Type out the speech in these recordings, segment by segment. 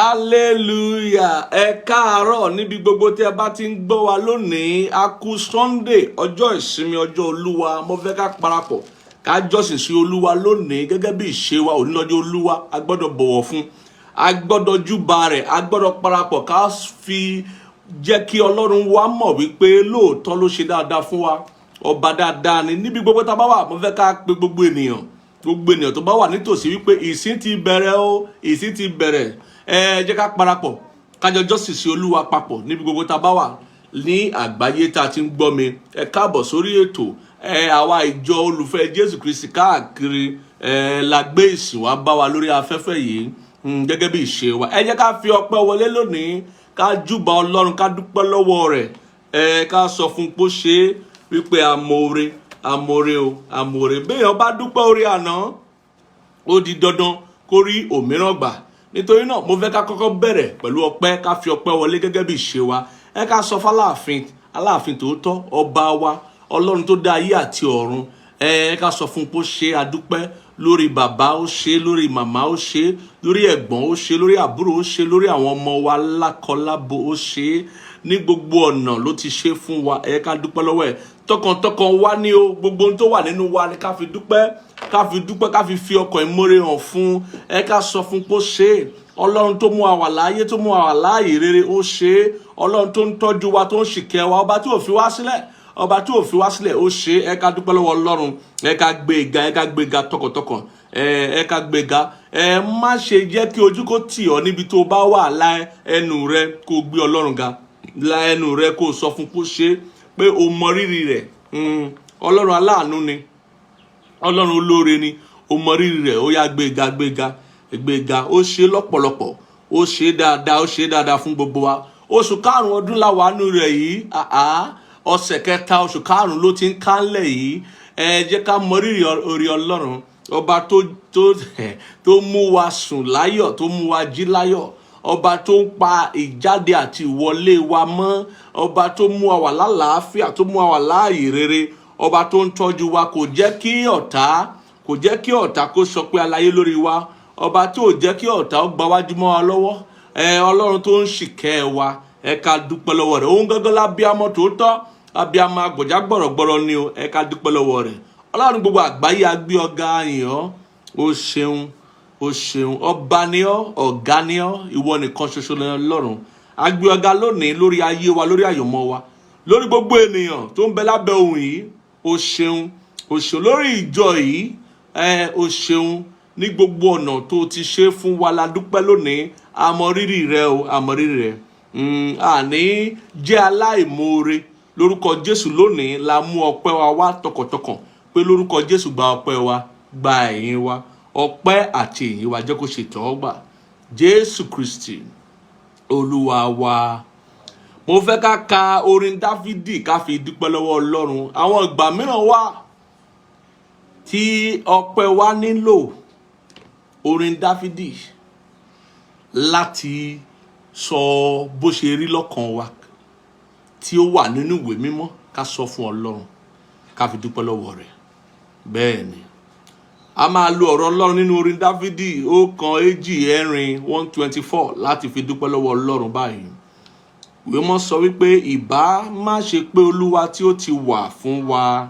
Hallelujah. Ẹ káàárọ̀ níbi gbogbo tí ẹ bá ti ń gbọ́ wa lónìí. A kú Sunday, ọjọ́ ìsinmi, ọjọ́ Olúwa. Mo fẹ́ ká parapọ̀ ká jọ́sìn sí Olúwa lónìí gẹ́gẹ́ bí ìṣe wa. Òní lọ́jọ́ Olúwa, a gbọ́dọ̀ bọ̀wọ̀ fún, a gbọ́dọ̀ júbà rẹ̀, a gbọ́dọ̀ parapọ̀ ká fi jẹ́ kí Ọlọ́run wa mọ̀ wípé lóòótọ́ ló ṣe dáadáa fún wa. Ọba dáadáa ni. Níbi gbogbo tá a bá wà, mo fẹ́ ká pe gbogbo ènìyàn, gbogbo ènìyàn tó bá wà nítòsí wípé ìsìn ti bẹ̀rẹ̀ o, ìsìn ti bẹ̀rẹ̀. Ẹ jẹ́ ká parapọ̀ kájọ jọ́sìn sí Olúwa papọ̀ níbi gbogbo tá a bá wà ní àgbáyé tá a ti ń gbọ́ mi. Ẹ káàbọ̀ sórí ètò. Ẹ àwa ìjọ olùfẹ́ Jésù Kristi káàkiri ẹ la gbé ìsìn wá bá wa lórí afẹ́fẹ́ yìí gẹ́gẹ́ bí ìṣe wa. Ẹ jẹ́ ká fi ọpẹ́ wọlé lónìí, ká júbà Ọlọ́run, ká dúpẹ́ lọ́wọ́ rẹ̀, ẹ ká sọ fún pé ó ṣe é, wípé amóore, amóore o, amóore. Béèyàn bá dúpẹ́ orí àná, ó di dandan kó rí òmíràn gbà. Nítorí náà, mo fẹ́ ká kọ́kọ́ bẹ̀rẹ̀ pẹ̀lú ọpẹ́, ká fi ọpẹ́ wọlé gẹ́gẹ́ bí ìṣe wa. Ẹ ká sọ fáláàfin, Aláàfin tòótọ́, ọba wa, Ọlọ́run tó dá ayé àti ọ̀run. Ẹ ká sọ fún pé ó ṣe adúpẹ́ lórí bàbá, ó ṣe lórí màmá, ó ṣe lórí ẹ̀gbọ́n, ó ṣe lórí àbúrò, ó ṣe lórí àwọn ọmọ wa lákọlábo, ó ṣe ní gbogbo ọ̀nà ló ti ṣe fún wa. Ẹ ká dúpẹ́ lọ́wọ́ ẹ̀ tọkàntọkàn wa ní o. Gbogbo ohun tó wà nínú wa ni ká fi dúpẹ́, ká fi dúpẹ́, ká fi fi ọkàn ìmoore hàn fún. Ẹ ká sọ fún pé ó ṣe é. Ọlọ́run tó mú wa wà láàyè, tó mú wa wà láàyè rere, ó ṣe é. Ọlọ́run tó ń tọ́jú wa, tó ń ṣìkẹ́ wa, ọba tí ò fi wá sílẹ̀, ọba tí ò fi wá sílẹ̀, ó ṣe é. Ẹ ká dúpẹ́ lọ́wọ́ Ọlọ́run. Ẹ ká gbé ga, ẹ ká gbé ga tọkàntọkàn. Ẹ ká gbé ga. Ẹ má ṣe jẹ́ kí ojú kó tì ọ́ níbi tó bá wà. La ẹnu rẹ kó gbé Ọlọ́run ga, la ẹnu rẹ kó sọ fún kó ṣe é, pé o mọ rírì rẹ̀. Ọlọ́run aláàánú ni, Ọlọ́run olóore ni, o mọ rírì rẹ̀. Ó yá, gbéga, gbéga, gbéga. Ó ṣe lọ́pọ̀lọpọ̀, ó ṣe dáadáa, ó ṣe dáadáa fún gbogbo wa. Oṣù karùn-ún ọdún la wà nù rẹ̀ yìí. Àá, ọ̀sẹ̀ kẹta oṣù karùn-ún ló ti ń kánlẹ̀ yìí. Ẹ jẹ́ ká mọ rírì orí Ọlọ́run, ọba tó mú wa sùn láyọ̀, tó mú wa jí láyọ̀, ọba tó ń pa ìjáde àti ìwọlé wa mọ́, ọba tó mú wa wà lálàáfíà, tó mú wa wà láàyè rere, ọba tó ń tọ́jú wa, kò jẹ́ kí ọ̀tá, kò jẹ́ kí ọ̀tá kó sọ pé aláyé lórí wa, ọba tó jẹ́ kí ọ̀tá ó gba wájú mọ́ wa lọ́wọ́. Ẹ Ọlọ́run tó ń ṣìkẹ́ wa, ẹ ká dúpẹ́ lọ́wọ́ rẹ̀. Òun gángan lábíamọ tòótọ́, abíamọ agbọ̀já gbọ̀rọ̀gbọ̀rọ̀ ni o. Ẹ ká dúpẹ́ lọ́wọ́ rẹ̀. Ọlọ́run gbogbo àgbáyé, a gbé ọ ga, yìn ọ́. Ó ṣeun, ó ṣeun. Ọba ni ọ́, ọ̀gá ni ọ́, ìwọ nìkan ṣoṣo ni Ọlọ́run. A gbé ọ ga lónìí lórí ayé wa, lórí àyànmọ́ wa, lórí gbogbo ènìyàn tó ń bẹ lábẹ́ ohùn yìí. Ó ṣeun, ó ṣeun lórí ìjọ yìí. Ẹ ó ṣeun ní gbogbo ọ̀nà tó ti ṣe fún wa. La dúpẹ́ lónìí. Àmọ́ rírì rẹ o, àmọ́ rírì rẹ. Àní jẹ́ aláìmoore lórúkọ Jésù. Lónìí la mú ọpẹ́ wa wá tọkàntọkàn pé lórúkọ Jésù, gba ọpẹ́ wa, gba ẹ̀yìn wa. Ọpẹ́ àti ìyìn wa, jẹ́ kó ṣe ìtẹ́wọ́gbà. Jésù Kristi Olúwa wa. Mo fẹ́ ká ka orin Dáfídì, ká fi dúpẹ́ lọ́wọ́ Ọlọ́run. Àwọn ìgbà mìíràn wà tí ọpẹ́ wa nílò orin Dáfídì láti sọ bó ṣe rí lọ́kàn wa tí ó wà nínú ìwé mímọ́, ká sọ fún Ọlọ́run, ká fi dúpẹ́ lọ́wọ́ rẹ̀. Bẹ́ẹ̀ ni, a máa lo ọ̀rọ̀ Ọlọ́run nínú orin Dáfídì 124 124 láti fi dúpẹ́ lọ́wọ́ Ọlọ́run báyìí. Ìwé mọ́ sọ wípé, ìbá má ṣe pé Olúwa tí ó ti wà fún wa,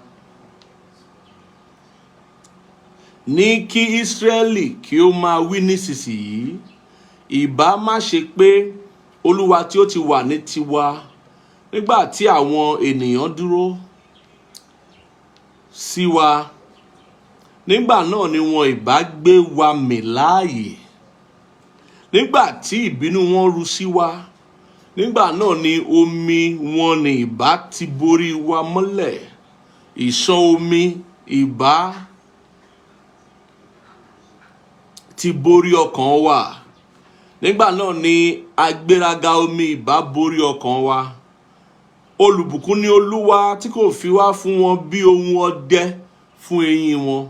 ní kí Ísírẹ́lì kí ó máa wí nísinsìnyí. Ìbá má ṣe pé Olúwa tí ó ti wà ní tiwa nígbà tí àwọn ènìyàn dúró sí wa, nígbà náà ni wọn ìbá gbé wa mì láàyè. Nígbà tí ìbínú wọn ru sí wa, nígbà náà ni omi wọn ni ìbá ti borí wa mọ́lẹ̀, ìṣàn omi ìbá ti borí ọkàn wa. Nígbà náà ni agbéraga omi ìbá borí ọkàn wa. Olùbùkún ni Olúwa tí kò fi wá fún wọn bí ohun ọdẹ fún eyín wọn.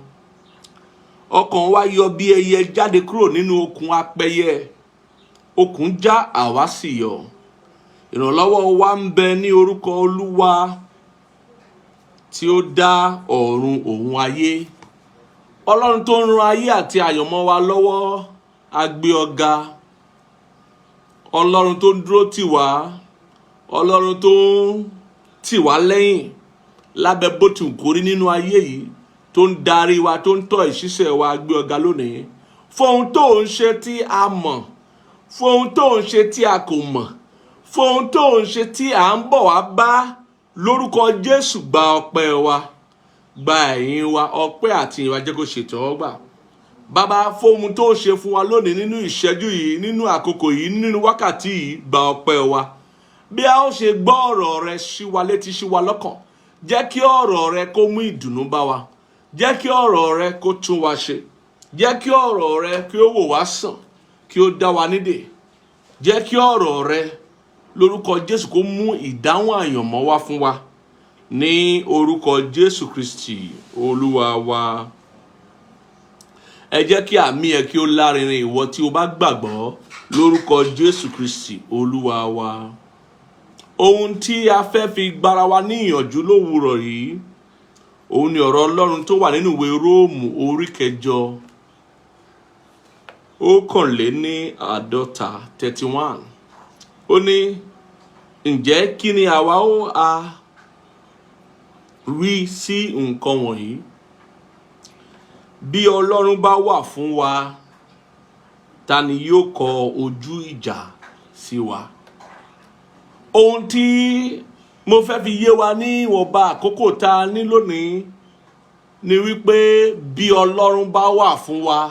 Ọkàn wa yọ bí ẹyẹ jáde kúrò nínú okùn apẹyẹ. Okùn já, àwa sì yọ. Ìrànlọ́wọ́ wa ń bẹ ní orúkọ Olúwa tí ó dá ọ̀run òun ayé. Ọlọ́run tó ń ran ayé àti àyànmọ́ wa lọ́wọ́, a gbé ọ ga. Ọlọ́run tó ń dúró tì wá, Ọlọ́run tó ń tì wá lẹ́yìn lábẹ́ bó ti wù kó rí nínú ayé yìí, tó ń darí wa, tó ń tọ́ ìṣísẹ̀ wa, gbé ọ̀gá lónìí. Fún ohun tó ń ṣe tí a mọ̀, fún ohun tó ń ṣe tí a kò mọ̀, fún ohun tó ń ṣe tí à ń bọ̀ wá bá, lórúkọ Jésù, gba ọpẹ́ wa, gba ẹ̀yìn wa. Ọpẹ́ àti ìyìn wa, jẹ́ kó ṣètò ọgbà. Bàbá, fún ohun tó ṣe fún wa lónìí, nínú ìṣẹ́jú yìí, nínú àkókò yìí, nínú wákàtí yìí, gba ọpẹ́ wa. Bí a ó ṣe gbọ́ ọ̀rọ̀ rẹ, sí wa létí, sí wa lọ́kàn. Jẹ́ kí ọ̀rọ̀ rẹ kó mú ìdùnnú bá wa. Jẹ́ kí ọ̀rọ̀ rẹ kó tún wa ṣe. Jẹ́ kí ọ̀rọ̀ rẹ kí ó wò wá sàn, kí ó dá wa nídè. Jẹ́ kí ọ̀rọ̀ rẹ, lórúkọ Jésù, kó mú ìdáhùn àyànmọ́ wá fún wa, ní orúkọ Jésù Kristi Olúwa wa. Ẹ jẹ́ kí àmín ẹ kí ó lárinrin, ìwọ tí o bá gbàgbọ́, lórúkọ Jésù Kristi Olúwa wa. Ohun tí a fẹ́ fi gbára wa ní ìyànjú lówùúrọ̀ yìí, òun ni ọ̀rọ̀ Ọlọ́run tó wà nínú ìwé Róòmù orí 8, 51, 31. Ó ní, "Ǹjẹ́ kí ni àwa ó a wí sí nǹkan wọ̀nyí? Bí Ọlọ́run bá wà fún wa, ta ni yóò kọ ojú ìjà sí wa?" Ohun tí mo fẹ́ fi yé wa ní ìwọ̀nba àkókò tá a ní lónìí ni wípé bí Ọlọ́run bá wà fún wa,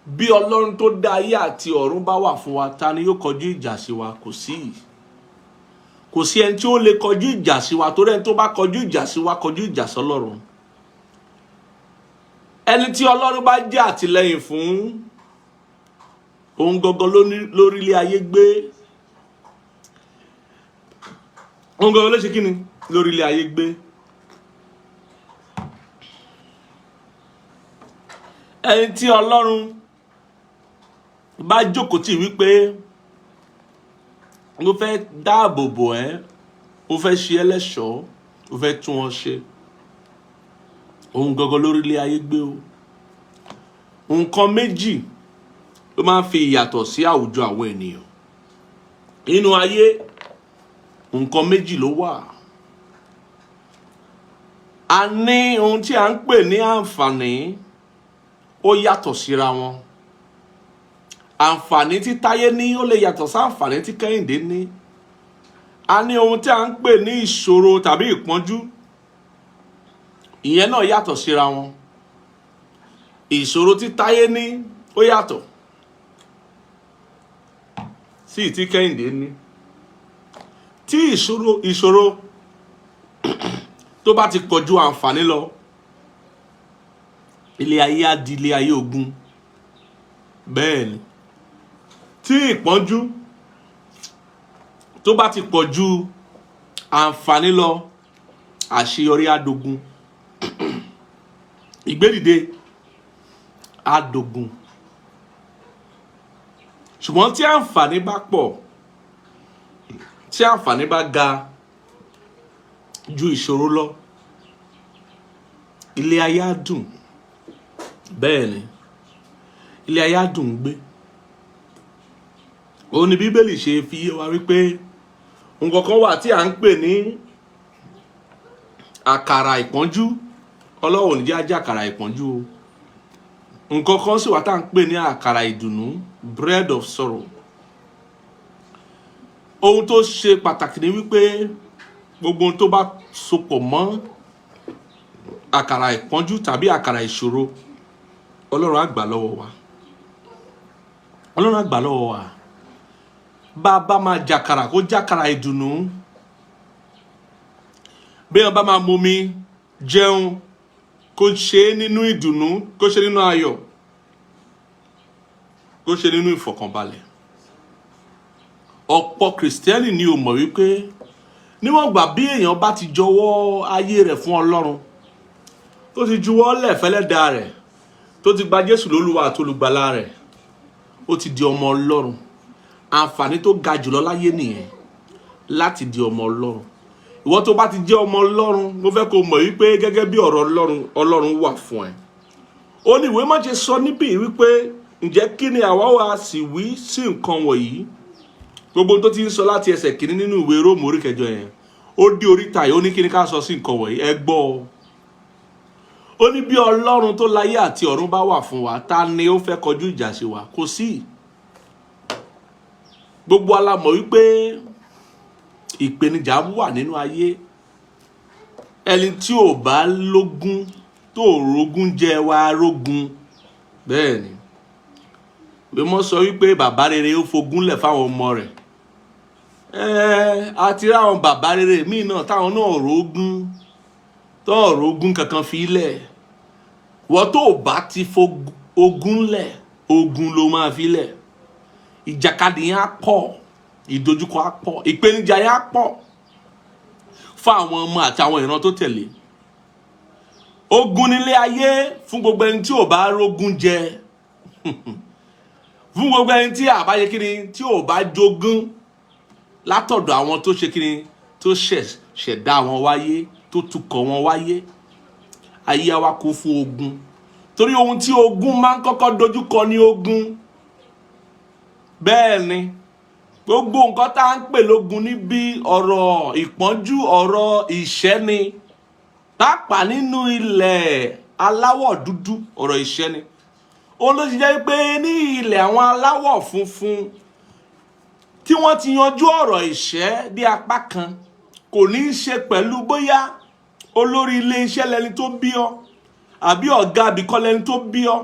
bí Ọlọ́run tó dá ayé àti ọ̀run bá wà fún wa, ta ni yóò kọjú ìjà sí wa? Kò sí, kò sí ẹni tí ó lè kọjú ìjà sí wa, torí ẹni tó bá kọjú ìjà sí wa kọjú ìjà sọ́lọ́run. Ẹni tí Ọlọ́run bá jẹ́ àtìlẹ́yìn fún, òun gangan lórílẹ̀ ayé gbé. Òun gangan ló ṣe kí ni lórílẹ̀ ayé gbé. Ẹni tí Ọlọ́run bá jókòó tì wípé mo fẹ́ dáàbò bò ẹ́, mo fẹ́ ṣe ẹ́ lẹ́ṣọ̀ọ́, mo fẹ́ tún ọ ṣe, òun gangan lórílẹ̀ ayé gbé o. Nǹkan méjì ló máa ń fi ìyàtọ̀ sí àwùjọ àwọn ènìyàn nínú ayé. Nǹkan méjì ló wà. A ní ohun tí a ń pè ní àǹfààní, ó yàtọ̀ síra wọn. Àǹfààní tí Táyé ní, ó lè yàtọ̀ sí àǹfààní tí Kẹ́hìndé ní. A ní ohun tí a ń pè ní ìṣòro tàbí ìpọ́njú, ìyẹn náà yàtọ̀ síra wọn. Ìṣòro tí Táyé ní, ó yàtọ̀ sí tí Kẹ́hìndé ní. Tí ìṣòro tó bá ti pọ̀ ju àǹfààní lọ, ilé ayé á di ilé ayé ogun. Bẹ́ẹ̀ ni, tí ìpọ́njú tó bá ti pọ̀ ju àǹfààní lọ, àṣeyọrí á dogun, ìgbédìde á dogun. Ṣùgbọ́n tí àǹfààní bá pọ̀, tí àǹfààní bá ga ju ìṣòro lọ, ilé ayé á dùn. Bẹ́ẹ̀ ni, ilé ayé á dùn gbé. Òun ni Bíbélì ṣe fi yé wa wípé nǹkan kan wà tí à ń pè ní àkàrà ìpọ́njú. Ọlọ́run ò ní jẹ́ á jẹ àkàrà ìpọ́njú o. Nǹkan kan sì wà tá à ń pè ní àkàrà ìdùnnú, bread of sorrow. Ohun tó ṣe pàtàkì ni wípé gbogbo ohun tó bá sopọ̀ mọ́ àkàrà ìpọ́njú tàbí àkàrà ìṣòro, Ọlọ́run á gbà lọ́wọ́ wa. Ọlọ́run á gbà lọ́wọ́ wa. Bá a bá máa jàkàrà, kó jàkàrà ìdùnnú. Bí wọn bá máa momi jẹun, kó ṣe é nínú ìdùnnú, kó ṣe nínú ayọ̀, kó ṣe nínú ìfọ̀kànbalẹ̀. Ọ̀pọ̀ Kìrìsìtẹ́nì ni ò mọ̀ wípé níwọ̀n gbà bí èèyàn bá ti jọwọ́ ayé rẹ̀ fún Ọlọ́run, tó ti juwọ́ lẹ̀ fẹ́lẹ́dàá rẹ̀, tó ti gba Jésù lólúwa àti olùgbàlà rẹ̀, ó ti di ọmọ Ọlọ́run. Àǹfààní tó ga jùlọ láyé nìyẹn, láti di ọmọ Ọlọ́run. Ìwọ tó bá ti jẹ́ ọmọ Ọlọ́run, mo fẹ́ kó mọ̀ wípé gẹ́gẹ́ bí ọ̀rọ̀ Ọlọ́run, Ọlọ́run wà fún ẹ. Ó ní ìwé má ṣe sọ níbí wípé Ǹjẹ́ kí ni àwa wá sì wí sí nǹkan wọ̀nyí? Gbogbo tó ti ń sọ láti ẹsẹ̀ kìíní nínú ìwé Róòmù orí kẹjọ yẹn, ó dé oríta yìí, ó ní kí ni ká sọ sí nǹkan wọ̀nyí? Ẹ gbọ́ ọ. Ó ní bí Ọlọ́run tó láyé àti ọ̀run bá wà fún wa, ta ni ó fẹ́ kọjú ìjà sí wa? Kò sí. Gbogbo wa la mọ̀ wípé ìpèníjà wà nínú ayé. Ẹni tí ò bá lógún, tó rógún jẹ, wá rógún. Bẹ́ẹ̀ ni ìwé mọ́ sọ wípé bàbá rere ó fogún lẹ̀ fáwọn ọmọ rẹ̀. Àti ráwọn bàbá rere míì náà táwọn náà rógún, tó rógún kankan fi lẹ̀. Wọ́n tó bá ti fogún lẹ̀, ogun ló máa fi lẹ̀. Ìjàkadì yẹn á pọ̀, ìdojúkọ á pọ̀, ìpèníjà yẹn á pọ̀ fún àwọn ọmọ àti àwọn ìran tó tẹ̀lé. Ogun nílé ayé fún gbogbo ẹni tí ò bá rógún jẹ, fún gbogbo ẹni tí àbá ṣe kíni, tí ò bá jogún látọ̀dọ̀ àwọn tó ṣe kíni, tó ṣẹ̀dá wọn wáyé, tó tukọ̀ wọn wáyé. Ayé wa kún fún ogun, torí ohun tí ogun máa ń kọ́kọ́ dojúkọ ní ogun. Bẹ́ẹ̀ ni gbogbo nǹkan tá à ń pè lógun níbí, ọ̀rọ̀ ìpọ́njú, ọ̀rọ̀ ìṣẹ́ ni, pàápàá nínú ilẹ̀ aláwọ̀ dúdú, ọ̀rọ̀ ìṣẹ́ ni. Òun ló ti jẹ́ pé ní ilẹ̀ àwọn aláwọ̀ funfun tí wọ́n ti yanjú ọ̀rọ̀ ìṣẹ́ dé apá kan, kò ní í ṣe pẹ̀lú bóyá olórí ilé iṣẹ́ lẹni tó bí ọ àbí ọ̀gá àbíkọ́ lẹni tó bí ọ.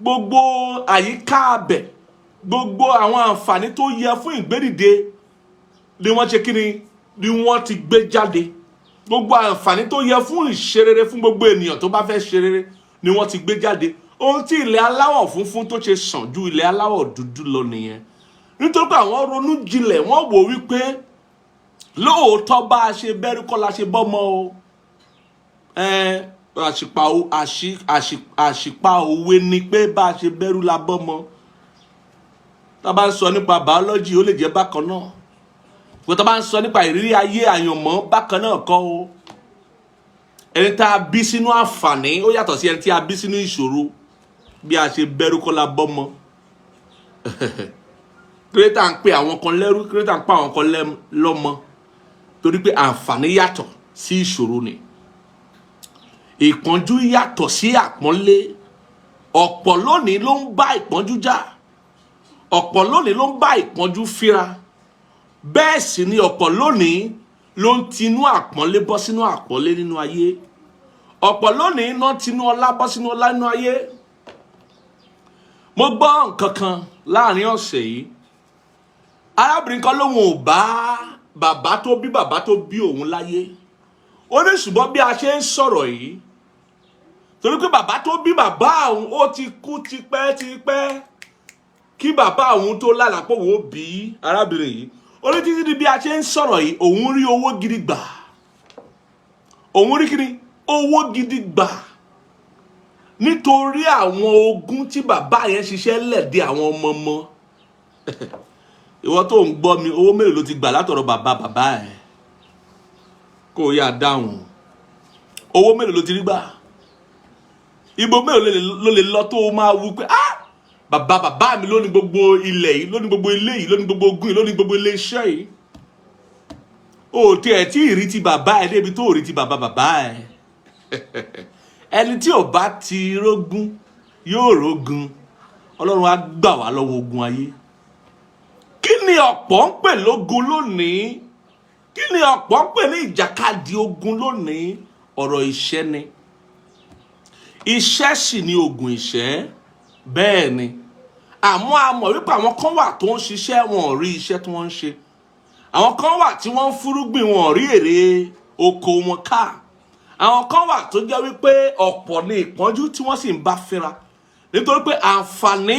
Gbogbo àyíká abẹ, gbogbo àwọn àǹfààní tó yẹ fún ìgbédìde ni wọ́n ṣe kíni, ni wọ́n ti gbé jáde. Gbogbo àǹfààní tó yẹ fún ìṣerere fún gbogbo ènìyàn tó bá fẹ́ ṣerere ni wọ́n ti gbé jáde. Ohun tí ilẹ̀ aláwọ̀ funfun tó ṣe sàn ju ilẹ̀ aláwọ̀ dúdú lọ nìyẹn, nítorí pé àwọn ronú jinlẹ̀, wọ́n wò wípé lóòótọ́, bá a ṣe bẹ́rù kọ́ la ṣe bọ́mọ o. Àṣìpa òwe ni pé bá a ṣe bẹ́rù la bọ́mọ. Tá a bá ń sọ nípa biology, ó lè jẹ́ bákan náà, ṣùgbọ́n tá a bá ń sọ nípa ìrírí ayé, àyànmọ́, bákan náà kọ́ o. Ẹni tá a bí sínú àǹfààní, ó yàtọ̀ sí ẹni tí a bí sínú ìṣòro. Bí a ṣe bẹ́rù kọ́ la bọ́mọ. Kírẹ́tà ń pe àwọn kan lẹ́rú, kírẹ́tà ń pa àwọn kan lọ́mọ, torí pé àǹfààní yàtọ̀ sí ìṣòro ni, ìpọ́njú yàtọ̀ sí àpọ́nlé. Ọ̀pọ̀ lónìí ló ń bá ìpọ́njú jà, ọ̀pọ̀ lónìí ló ń bá ìpọ́njú fíra. Bẹ́ẹ̀ sì ni ọ̀pọ̀ lónìí ló ń tinú àpọ́nlé bọ́ sínú àpọ́nlé nínú ayé. Ọ̀pọ̀ lónìí náà tinú ọlá bọ́ sínú ọlá nínú ayé. Mo gbọ́ nǹkan kan láàrin ọ̀sẹ̀ yìí. Arábìnrin kan lóun ò bá bàbá tó bí bàbá tó bí òun láyé. Ó ní ṣùgbọ́n bí a ṣe ń sọ̀rọ̀ yìí, torí pé bàbá tó bí bàbá òun, ó ti kú tipẹ́tipẹ́ kí bàbá òun tó lálàá pé òun ó bí arábìnrin yìí. Ó ní títí di bí a ṣe ń sọ̀rọ̀ yìí, òun rí owó gidi gbà. Òun rí kíni? Owó gidi gbà, nítorí àwọn ogún tí bàbá yẹn ṣiṣẹ́ lẹ̀dí àwọn ọmọ ọmọ. Ìwọ tó ń gbọ́ mi, owó mélòó ló ti gbà látọ̀rọ̀ bàbá bàbá ẹ̀? Kó o yá dáhùn. Owó mélòó ló ti rí gbà? Ibo mélòó ló lè lọ tó o máa wú pé, "Ah, bàbá bàbá mi ló ní gbogbo ilẹ̀ yìí, ló ní gbogbo ilé yìí, ló ní gbogbo ogún yìí, ló ní gbogbo ilé iṣẹ́ yìí"? O tiẹ̀ tí ì rí ti bàbá ẹ̀ débi tó rí ti bàbá bàbá ẹ̀. Ẹni tí ò bá ti rógún yóò rógun. Ọlọ́run á gbà wá lọ́wọ́ ogun ayé. Kí ni ọ̀pọ̀ ń pè lógun lónìí? Kí ni ọ̀pọ̀ ń pè ní ìjàkadì ogun lónìí? Ọ̀rọ̀ ìṣẹ́ ni. Iṣẹ́ sì ni oògùn ìṣẹ́. Bẹ́ẹ̀ ni, àmọ́ a mọ̀ wípé àwọn kan wà tó ń ṣiṣẹ́, wọn ò rí iṣẹ́ tí wọ́n ń ṣe. Àwọn kan wà tí wọ́n ń fúrúgbìn, wọn ò rí èrè oko wọn ká. Àwọn kan wà tó jẹ́ wípé ọ̀pọ̀ ní ìpọ́njú tí wọ́n sì ń bá fínra, nítorí pé àǹfààní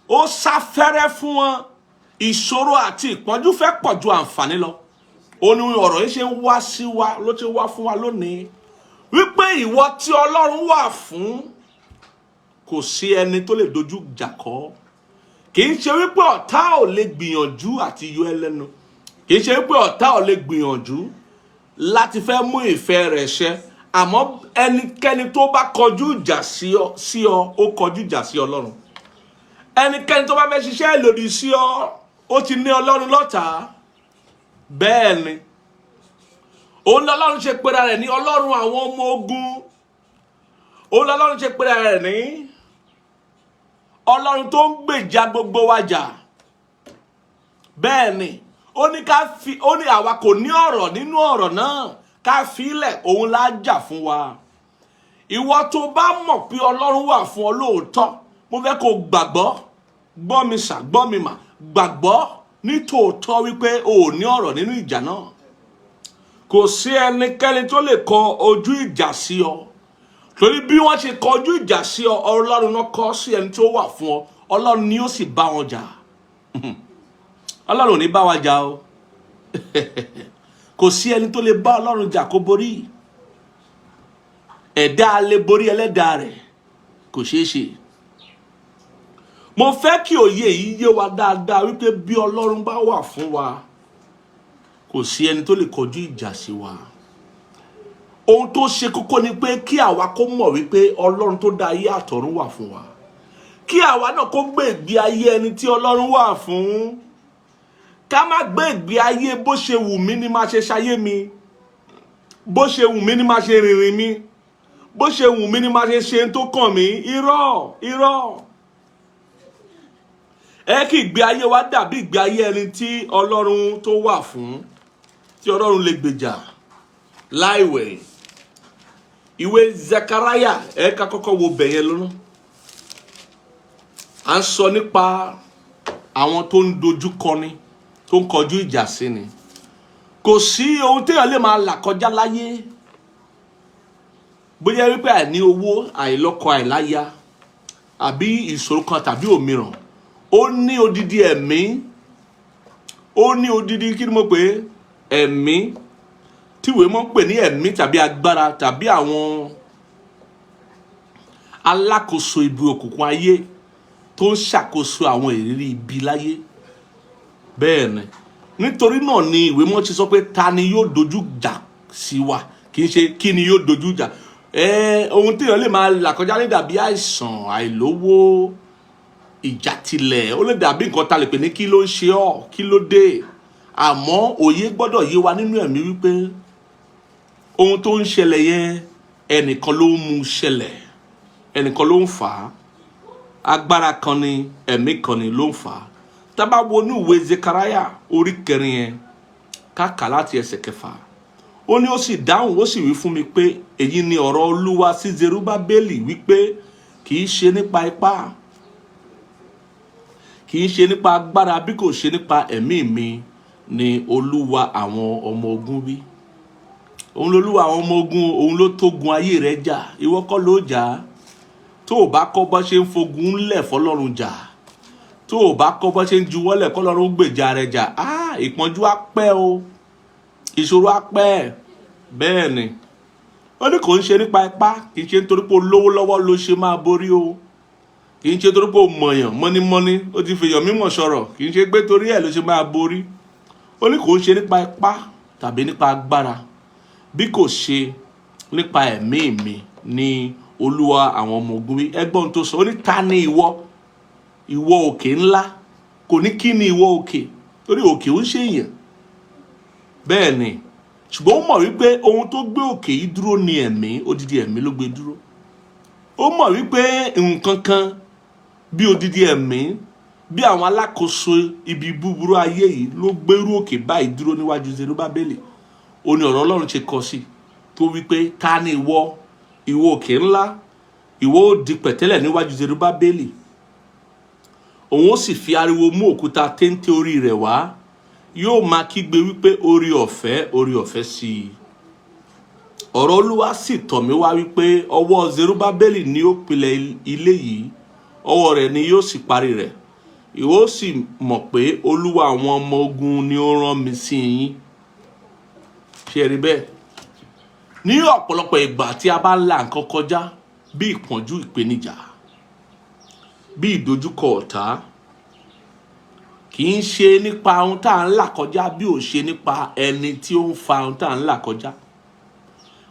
ó sáfẹ́rẹ́ fún wọn. Ìṣòro àti ìpọ́njú fẹ́ pọ̀ ju àǹfààní lọ. Ó ní ọ̀rọ̀ yìí ṣe ń wá sí wa, ló ti wá fún wa lónìí wípé ìwọ tí Ọlọ́run wà fún, kò sí ẹni tó lè dojú ìjà kọ. Kì í ṣe wípé ọ̀tá ò lè gbìyànjú àti yọ ẹ́ lẹ́nu, kì í ṣe wípé ọ̀tá ò lè gbìyànjú láti fẹ́ mú ìfẹ́ rẹ̀ ṣẹ. Àmọ́ ẹnikẹ́ni tó bá kọjú ìjà sí ọ, ó kọjú ìjà sí Ọlọ́run. Ẹnikẹ́ni tó bá fẹ́ ṣiṣẹ́ lòdì sí ọ, ó ti ní Ọlọ́run lọ́tàá. Bẹ́ẹ̀ ni, òun lọ́lọ́run ṣe pera rẹ̀ ní Ọlọ́run àwọn ọmọ ogun. Òun lọ́lọ́run ṣe pera rẹ̀ ní Ọlọ́run tó ń gbèjà gbogbo wa jà. Bẹ́ẹ̀ ni, ó ní ká fi, ó ní àwa kò ní ọ̀rọ̀ nínú ọ̀rọ̀ náà, ká fi ilẹ̀, òun lá jà fún wa. Ìwọ tó bá mọ̀ pé Ọlọ́run wà fún ọ lóòótọ́, mo fẹ́ kó gbàgbọ́. Gbọ́ mi sà, gbọ́ mi mà, gbàgbọ́ ní tòótọ́ wípé o ò ní ọ̀rọ̀ nínú ìjà náà. Kò sí ẹnikẹ́ni tó lè kọ ojú ìjà sí ọ, torí bí wọ́n ṣe kọjú ìjà sí ọ, Ọlọ́run náà kọ sí ẹni tó wà fún ọ. Ọlọ́run ni ó sì bá wọn jà. Ọlọ́run ò ní bá wa jà o. Kò sí ẹni tó lè bá Ọlọ́run jà kó borí. Ẹ̀dá lè borí ẹlẹ́dàá rẹ̀? Kò ṣeé ṣe. Mo fẹ́ kí òye yìí yé wa dáadáa wípé bí Ọlọ́run bá wà fún wa, kò sí ẹni tó lè kọjú ìjà sí wa. Ohun tó ṣe kókó ni pé kí àwa kó mọ̀ wípé Ọlọ́run tó dá ayé àtọ̀run wà fún wa, kí àwa náà kó gbé ìgbé ayé ẹni tí Ọlọ́run wà fún. Ká má gbé ìgbé ayé bó ṣe wù mí ni máa ṣe ṣayé mi, bó ṣe wù mí ni máa ṣe rìnrìn mi, bó ṣe wù mí ni máa ṣe ṣe tó kàn mí. Irọ́, irọ́. Ẹ kí ìgbé ayé wa dàbí ìgbé ayé ẹni tí Ọlọ́run tó wà fún, tí Ọlọ́run lè gbèjà láìwẹ̀. Ìwé Zekaraya, ẹ ká kọ́kọ́ wo bẹ̀yẹn lọ́nà. À ń sọ nípa àwọn tó ń dojú kọni, tó ń kọjú ìjà sí ni. Kò sí ohun téèyàn lè máa là kọjá láyé, bóyá wípé àìní owó, àìlọ́kọ, àìláya, àbí ìṣòro kan tàbí òmíràn, ó ní odidi ẹ̀mí, ó ní odidi, kí ni mo pè é, ẹ̀mí tíwèé mọ́ ń pè ní ẹ̀mí tàbí agbára tàbí àwọn alákòóso ibi òkùnkùn ayé tó ń ṣàkóso àwọn ìrírí ibi láyé. Bẹ́ẹ̀ ni, nítorí náà ni ìwé mọ́ ti sọ pé, ta ni yóò dojú jà sí wa? Kì í ṣe kí ni yóò dojú jà ẹ. Ohun téèyàn lè máa là kọjá lè dàbí àìsàn, àìlówó, ìjàtilẹ̀. Ó lè dàbí nǹkan ta lè pè ní kí ló ń ṣe ọ́, kí ló dé. Àmọ́ òye gbọ́dọ̀ yé wa nínú ẹ̀mí wípé ohun tó ń ṣẹlẹ̀ yẹn, ẹnìkan ló ń mú ṣẹlẹ̀, ẹnìkan ló ń fà á. Agbára kan ni, ẹ̀mí kan ni ló ń fà á. Tá bá wo ní ìwé Zekaraya orí 4 yẹn, ká kà láti ẹsẹ̀ 6. Ó ní, ó sì dáhùn, ó sì wí fún mi pé, èyí ni ọ̀rọ̀ Olúwa sí Zerubábélì wípé, kì í ṣe nípa ipá, kì í ṣe nípa agbára, bí kò ṣe nípa ẹ̀mí mi, ni Olúwa àwọn ọmọ ogun wí. Òun lolúwa àwọn ọmọ ogun, òun ló tógun ayé rẹ jà. Ìwọ kọ́ ló jà á. Tó o bá kọ́ bọ́ ṣe ń fogun ńlẹ̀ fọlọ́run jà, tó o bá kọ́ bọ́ ṣe ń juwọ́lẹ̀ kọ́lọ́run gbèjà rẹ jà á, ìpọ́njú á pẹ́ o, ìṣòro á pẹ́. Bẹ́ẹ̀ ni, ó ní kò ń ṣe nípa ipá. Kì í ṣe nítorí pé o lówó lọ́wọ́ ló ṣe máa borí o. Kì í ṣe torí pé o mọ̀yàn mọ́nímọ́ní, ó ti fèèyàn mímọ̀ sọ̀rọ̀. Kì í ṣe pé torí ẹ̀ ló ṣe máa borí. Ó ní kò ń ṣe nípa ipá tàbí nípa agbára, bí kò ṣe nípa ẹ̀mí mi, ní Olúwa àwọn ọmọ ogun wí. Ẹgbọ́n tó sọ, ó ní, ta ni ìwọ, ìwọ òkè ńlá? Kò ní kí ni ìwọ òkè, torí òkè ń ṣe èèyàn. Bẹ́ẹ̀ ni, ṣùgbọ́n ó mọ̀ wípé ohun tó gbé òkè yìí dúró ní ẹ̀mí, odidi ẹ̀mí ló gbé dúró. Ó mọ̀ wípé nǹkan kan bí odidi ẹ̀mí, bí àwọn alákòóso ibi búburú ayé yìí ló gbérú òkè báyìí dúró níwájú Zerubábélì. Ó ní ọ̀rọ̀ Ọlọ́run ṣe kọ sí tó wípé, ta ni ìwọ, ìwọ òkè ńlá? Ìwọ ó di pẹ̀tẹ́lẹ̀ níwájú Zerubábélì. Òun ó sì fi ariwo mú òkúta téńté orí rẹ̀ wá, yóò máa kígbe wípé, orí ọ̀fẹ́, orí ọ̀fẹ́ sí i. Ọ̀rọ̀ Olúwa sì tọ̀ mí wá wípé, ọwọ́ Zerubábélì ni ó pilẹ̀ ilé yìí, ọwọ́ rẹ̀ ni yóò sì parí rẹ̀. Ìwọ ó sì mọ̀ pé Olúwa àwọn ọmọ ogun ni ó rán mi sí yín. Ṣé ẹ rí bẹ́ẹ̀? Ní ọ̀pọ̀lọpọ̀ ìgbà tí a bá ń la nǹkan kọjá, bí ìpọ́njú, ìpèníjà, bí ìdojúkọ ọ̀tá, kì í ṣe nípa ohun tá à ń là kọjá, bí ò ṣe nípa ẹni tí ó ń fa ohun tá à ń là kọjá.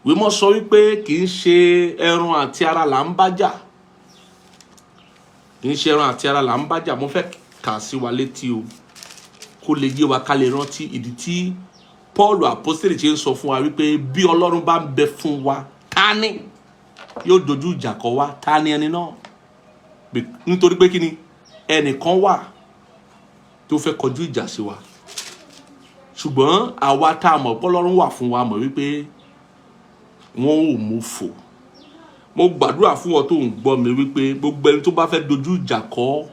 Ìwé mọ́ sọ wípé kì í ṣe ẹran àti ara là ń bá jà, kì í ṣe ẹran àti ara là ń bá jà. Mo fẹ́ kà sí wa létí o, kó lè yé wa, ká lè rántí ìdí tí Paul apostoli ṣe ń sọ fún wa wípé bí Ọlọ́run bá ń bẹ fún wa, ta ni yóò dojú ìjà kọ wá? Ta ni ẹni náà? Nítorí pé kí ni? Ẹnìkan wà tó fẹ́ kọjú ìjà sí wa, ṣùgbọ́n àwa tá a mọ̀ pé Ọlọ́run wà fún wa mọ̀ wípé wọ́n ò mú fò. Mo gbàdúrà fún ọ tó ń gbọ́ mi wípé gbogbo ẹni tó bá fẹ́ dojú ìjà kọ,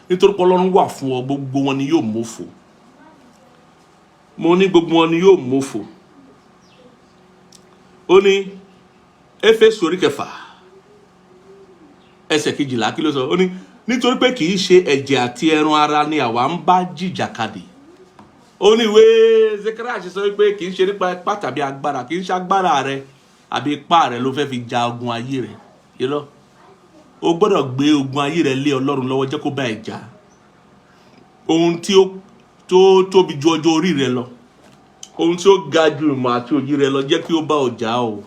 nítorí pé Ọlọ́run wà fún ọ, gbogbo wọn ni yóò mú fò. Mo ní gbogbo wọn ni yóò mú fò. Ó ní Éfésù orí 6 ẹsẹ̀ 12, kí ló sọ? Ó ní nítorí pé kì í ṣe ẹ̀jẹ̀ àti ẹran ara ni àwa ń bá jìjàkadì. Ó ní ìwé Zechariah ṣe sọ wípé kì í ṣe nípa ipá tàbí agbára, kì í ṣe agbára rẹ àbí ipá rẹ ló fẹ́ fi ja ogun ayé rẹ. Irọ́, o gbọ́dọ̀ gbé ogun ayé rẹ lé Ọlọ́run lọ́wọ́, jẹ́ kó bá ẹ jà. Ohun tí ó tó tóbi ju ọjọ́ orí rẹ lọ, ohun tí ó ga ju ìmọ̀ àti òye rẹ lọ, jẹ́ kí ó bá ọ jà o.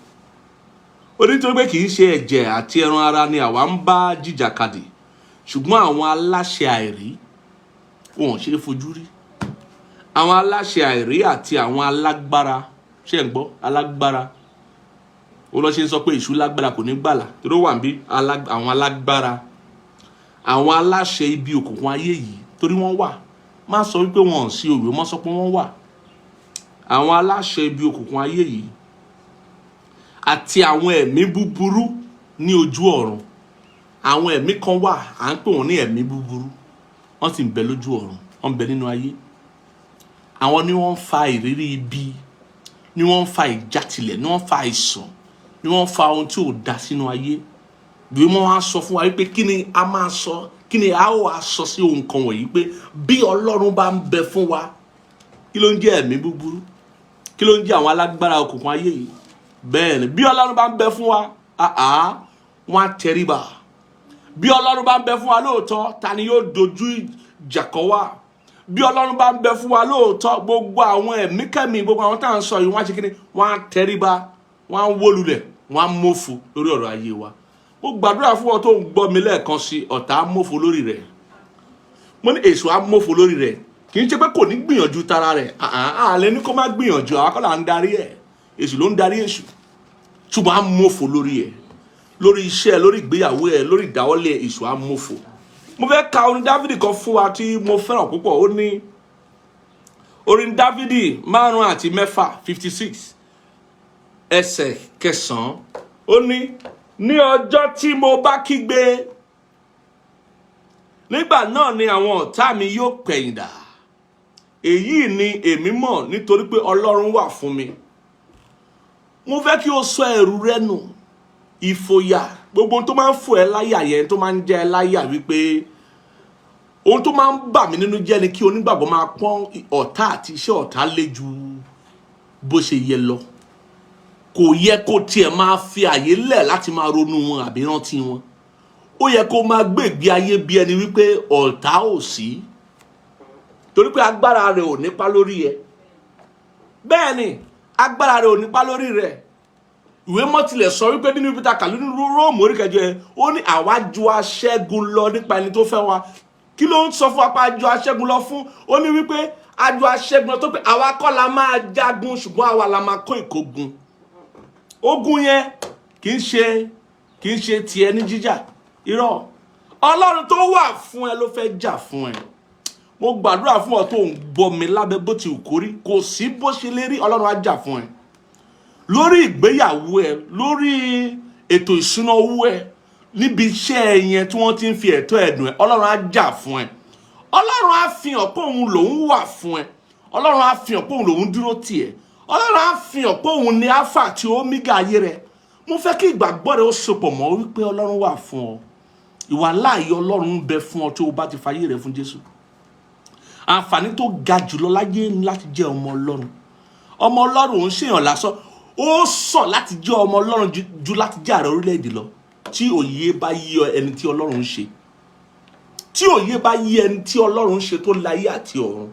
Ó ní nítorí pé kì í ṣe ẹ̀jẹ̀ àti ẹran ara ni àwa ń bá jìjàkadì, ṣùgbọ́n àwọn aláṣẹ àìrí, wọn ò ṣe é fojú rí, àwọn aláṣẹ àìrí àti àwọn alágbára. Ṣé ń gbọ́? Alágbára. Ó lọ ṣe ń sọ pé èṣù lágbára, kò ní gbàlà torí ó wà níbí. Àwọn alágbára, àwọn aláṣẹ ibi òkùnkùn ayé yìí, torí wọ́n wà. Má sọ wípé wọn ò sí òwe, má sọ pé wọ́n wà. Àwọn aláṣẹ ibi òkùnkùn ayé yìí àti àwọn ẹ̀mí búburú ní ojú ọ̀run. Àwọn ẹ̀mí kan wà, à ń pè wọ́n ní ẹ̀mí búburú. Wọ́n sì ń bẹ lójú ọ̀run, wọ́n ń bẹ nínú ayé. Àwọn ni wọ́n ń fa ìrírí ibi, ni wọ́n ń fa ìjátilẹ̀, ni wọ́n ń fa àìsàn, ni wọ́n ń fa ohun tí ò da sínú ayé. Bí wọ́n á sọ fún wa wípé kí ni a máa sọ, kí ni a ó wá sọ sí ohun kan wọ̀nyí pé bí Ọlọ́run bá ń bẹ fún wa, kí ló ń jẹ́ ẹ̀mí búburú? Kí ló ń jẹ́ àwọn alágbára òkùnkùn ayé yìí? Bẹ́ẹ̀ ni, bí Ọlọ́run bá ń bẹ fún wa, àá wọ́n á tẹríba. Bí Ọlọ́run bá ń bẹ fún wa lóòótọ́, ta ni yóò dojú ìjà kọ wá? Bí Ọlọ́run bá ń bẹ fún wa lóòótọ́, gbogbo àwọn ẹ̀mí kẹ́mi, gbogbo àwọn tá à ń sọ yìí, wọ́n á ṣe kíni? Wọ́n á tẹríba, wọ́n á wó lulẹ̀, wọ́n á mófo lórí ọ̀rọ̀ ayé wa. Mo gbàdúrà fún ọ tó ń gbọ́ mi lẹ́ẹ̀kan sí, ọ̀tá á mófo lórí rẹ̀. Mo ní èṣù á mófo lórí rẹ̀. Kì í ṣe pé kò ní gbìyànjú tara rẹ̀, àlẹ́ ní kó má gbìyànjú. Àwọn akọ́là ń darí ẹ̀, èṣù ló ń darí èṣù, ṣùgbọ́n á mófo lórí ẹ̀, lórí iṣẹ́ ẹ̀, lórí ìgbéyàwó ẹ̀, lórí ìdáwọ́lé ẹ̀, èṣù á mófo. Mo fẹ́ ka orin Dávìdì kan fún wa tí mo fẹ́ràn púpọ̀. Ó ní orin Dávìdì 56, 56, ẹsẹ̀ 9. Ó ní, ní ọjọ́ tí mo bá kígbe, nígbà náà ni àwọn ọ̀tá mi yóò pẹ̀yìndà. Èyí ni èmi mọ̀, nítorí pé Ọlọ́run wà fún mi. Mo fẹ́ kí o sọ ẹ̀rù rẹ nù, ìfòyà, gbogbo ohun tó máa ń fò ẹ́ láyà yẹn, tó máa ń jẹ́ ẹ́ láyà, wípé ohun tó máa ń bà mí nínú jẹ́ ni kí onígbàgbọ́ máa pọ́n ọ̀tá àti iṣẹ́ ọ̀tá lé ju bó ṣe yẹ lọ. Kò yẹ kó tiẹ̀ máa fi àyè lẹ̀ láti máa ronú wọn àbí rántí wọn. Ó yẹ kó máa gbé ìgbé ayé bí ẹni wípé ọ̀tá ò sí, torí pé agbára rẹ̀ ò nípa lórí ẹ. Bẹ́ẹ̀ ni, agbára rẹ̀ ò nípa lórí rẹ̀. Ìwé mọ́ tilẹ̀ sọ wípé nínú ibi tá a kà nínú Róòmù orí 8 yẹn, ó ní àwa ju aṣẹ́gun lọ nípa ẹni tó fẹ́ wa. Kí ló ń sọ fún wa pé a ju aṣẹ́gun lọ fún? Ó ní wípé a ju aṣẹ́gun lọ, tó pé àwa kọ́ la máa jagun, ṣùgbọ́n àwa la máa kó ìkógun. Ogun yẹn kì í ṣe tiẹ̀ ní jíjà. Irọ́, Ọlọ́run tó wà fún ẹ ló fẹ́ jà fún ẹ. Mo gbàdúrà fún ọ tó ń gbọ́ mi, lábẹ́ bó ti wù kó rí, kò sí bó ṣe lè rí, Ọlọ́run á jà fún ẹ lórí ìgbéyàwó ẹ, lórí ètò ìṣúná owó ẹ, níbi iṣẹ́ ẹ yẹn tí wọ́n ti ń fi ẹ̀tọ́ ẹ̀dùn ẹ. Ọlọ́run á jà fún ẹ. Ọlọ́run á fi hàn pé òun lòun wà fún ẹ. Ọlọ́run á fi hàn pé òun lòun dúró tì ẹ. Ọlọ́run á fi hàn pé òun ni Alpha àti Omega ayé rẹ. Mo fẹ́ kí ìgbàgbọ́ rẹ ó sopọ̀ mọ́ wípé Ọlọ́run wà fún ọ. Ìwà láàyè Ọlọ́run ń bẹ fún ọ tí o bá ti fayé rẹ fún Jésù. Àǹfààní tó ga jùlọ láyé ni láti jẹ́ ọmọ Ọlọ́run. Ọmọ Ọlọ́run ò ń ṣèyàn lásán. Ó sàn láti jẹ́ ọmọ Ọlọ́run ju láti jẹ́ ààrẹ orílẹ̀-èdè lọ. Tí òye bá yí ẹni tí Ọlọ́run ń ṣe, tí òye bá yí ẹni tí Ọlọ́run ń ṣe tó láyé àti ọ̀run,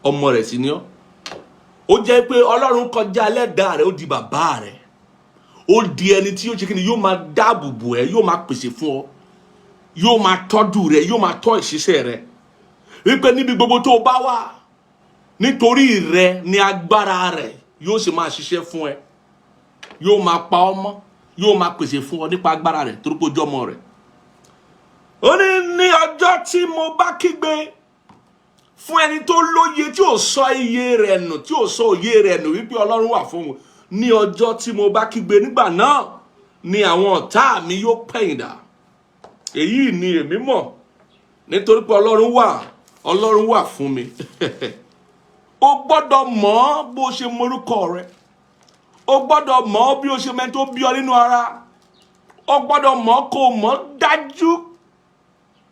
ọmọ rẹ̀ sì ni ọ́. Ó jẹ́ pé Ọlọ́run kọjá ẹlẹ́dàá rẹ̀, ó di bàbá rẹ̀. Ó di ẹni tí yóò ṣe kíni? Yóò máa dáàbò bò ẹ́, yóò máa pèsè fún ọ, yóò máa tọ́jú rẹ, yóò máa tọ́ ìṣiṣẹ́ rẹ, wípé níbi gbogbo tó o bá wà, nítorí rẹ ní agbára rẹ yóò sì máa ṣiṣẹ́ fún ẹ, yóò máa pa ọ́ mọ́, yóò máa pèsè fún ọ nípa agbára rẹ, torí pé ojú ọmọ rẹ. Ó ní ní ọjọ́ tí mo bá kígbe fún ẹni tó lóye, tí ò sọ iye rẹ̀ nù, tí ò sọ òye rẹ̀ nù, wípé Ọlọ́run wà fún òun, ní ọjọ́ tí mo bá kígbe, nígbà náà ni àwọn ọ̀tá mi yóò pẹ̀yìndà. Èyí ni èmi mọ̀, nítorí pé Ọlọ́run wà, Ọlọ́run wà fún mi. O gbọ́dọ̀ mọ̀ bó ṣe morúkọ rẹ. O gbọ́dọ̀ mọ̀ bí o ṣe mẹ́ni tó bí ọ nínú ara. O gbọ́dọ̀ mọ̀, kó o mọ̀ dájú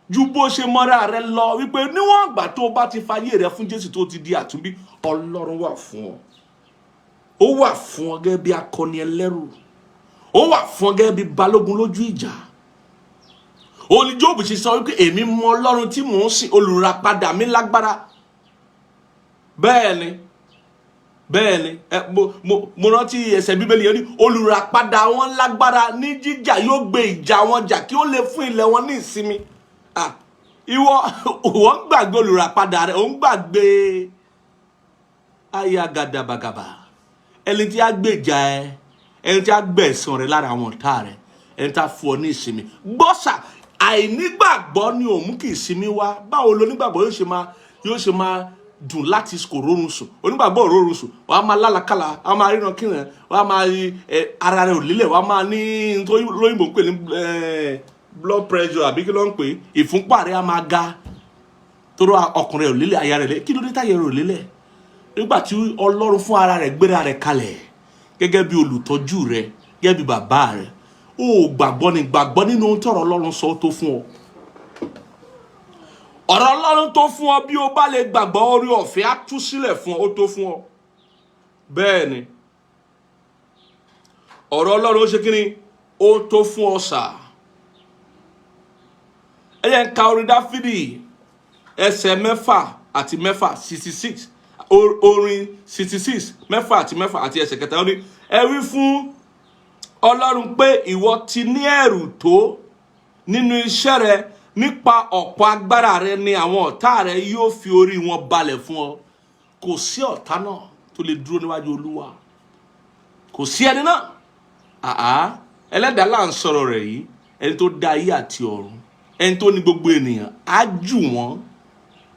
ju bó ṣe mọ́ra rẹ lọ, wípé níwọ̀n ìgbà tó o bá ti fayé rẹ fún Jésù, tó ti di àtúnbí, Ọlọ́run wà fún ọ. Ó wà fún ọ gẹ́gẹ́ bí akọni ẹlẹ́rù. Ó wà fún ọ gẹ́gẹ́ bí balógun lójú ìjà. Òní Jóòbù ṣe sọ wípé, "Èmi mọ Ọlọ́run tí mò ń sìn, olùràpadà mi lágbára." Bẹ́ẹ̀ ni, bẹ́ẹ̀ ni. Ẹ mo rántí ẹsẹ̀ Bíbélì yẹn ní, "Olùràpadà wọn lágbára ní jíjà, yóò gbé ìjà wọn jà kí ó lè fún ilẹ̀ wọn ní ìsinmi." Ah, ìwọ ìwọ ń gbàgbé olùràpadà rẹ, ò ń gbàgbé ayagadabagaba, ẹni tí a gbèjà ẹ, ẹni tí a gbẹ̀san rẹ lára àwọn ọ̀tá rẹ, ẹni tí a fún ọ ní ìsinmi. Gbọ́sà, àìnígbàgbọ́ ni òun kì í sinmi wá. Báwo lo onígbàgbọ́ yóò ṣe máa dùn láti kò rórun sùn? Onígbàgbọ́ ò rórun sùn, wàá máa lálàkàlà, wàá máa ríran kíran, wàá máa ẹ ara rẹ ò lélẹ̀, wàá máa ní tó lóyìnbó ń pè ní blood pressure, àbí kí ló ń pè é, ìfúnpá rẹ á máa ga, tóró ọkùnrin rẹ ò lélẹ̀, àyà rẹ lé. Kí ló dé táyà rẹ ò lélẹ̀, nígbà tí Ọlọ́run fún ara rẹ̀ gbéra rẹ̀ kalẹ̀ gẹ́gẹ́ bí olùtọ́jú rẹ, gẹ́gẹ́ bí bàbá rẹ? Ó gbàgbọ́ ni. Gbàgbọ́ nínú ohun tọ́rọ̀ Ọlọ́run sọ tó fún ọ. Ọ̀rọ̀ Ọlọ́run tó fún ọ. Bí o bá lè gbàgbọ́, orí ọ̀fẹ́ á tú sílẹ̀ fún ọ. Ó tó fún ọ. Bẹ́ẹ̀ ni, ọ̀rọ̀ Ọlọ́run, ó ṣe kí ni? Ó tó fún ọ sà. Ẹ yẹn ń ka orin Dáfídì, ẹsẹ̀ 6 àti 6, 66, orin 66, 6 àti 6 àti ẹsẹ̀ 3. Ó ní, "Ẹ wí fún Ọlọ́run pé ìwọ ti ní ẹ̀rù tó nínú iṣẹ́ rẹ. Nípa ọ̀pọ̀ agbára rẹ ni àwọn ọ̀tá rẹ yóò fi orí wọn balẹ̀ fún ọ." Kò sí ọ̀tá náà tó lè dúró níwájú Olúwa. Kò sí ẹni náà. Àá, ẹlẹ́dàá là ń sọ̀rọ̀ rẹ̀ yìí, ẹni tó dá ayé àti ọ̀run, ẹni tó ní gbogbo ènìyàn, á jù wọ́n,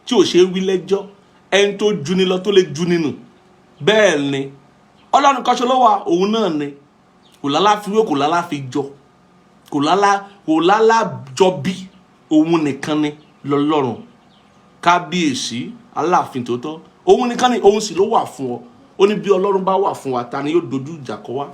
tí ò ṣe é wí lẹ́jọ́, ẹni tó juni lọ, tó lè juni nù. Bẹ́ẹ̀ ni, Ọlọ́run kan ṣo ló wà. Òun náà ni kò lálàfiwé, kò lálàfijọ, kò lálá jọ bí. Òun nìkan ni lọ́lọ́run, kábíyèsí, aláàfin tòótọ́. Òun nìkan ni, òun sì ló wà fún ọ. Ó ní bí Ọlọ́run bá wà fún wa, ta ni yóò dojú ìjà kọ wá?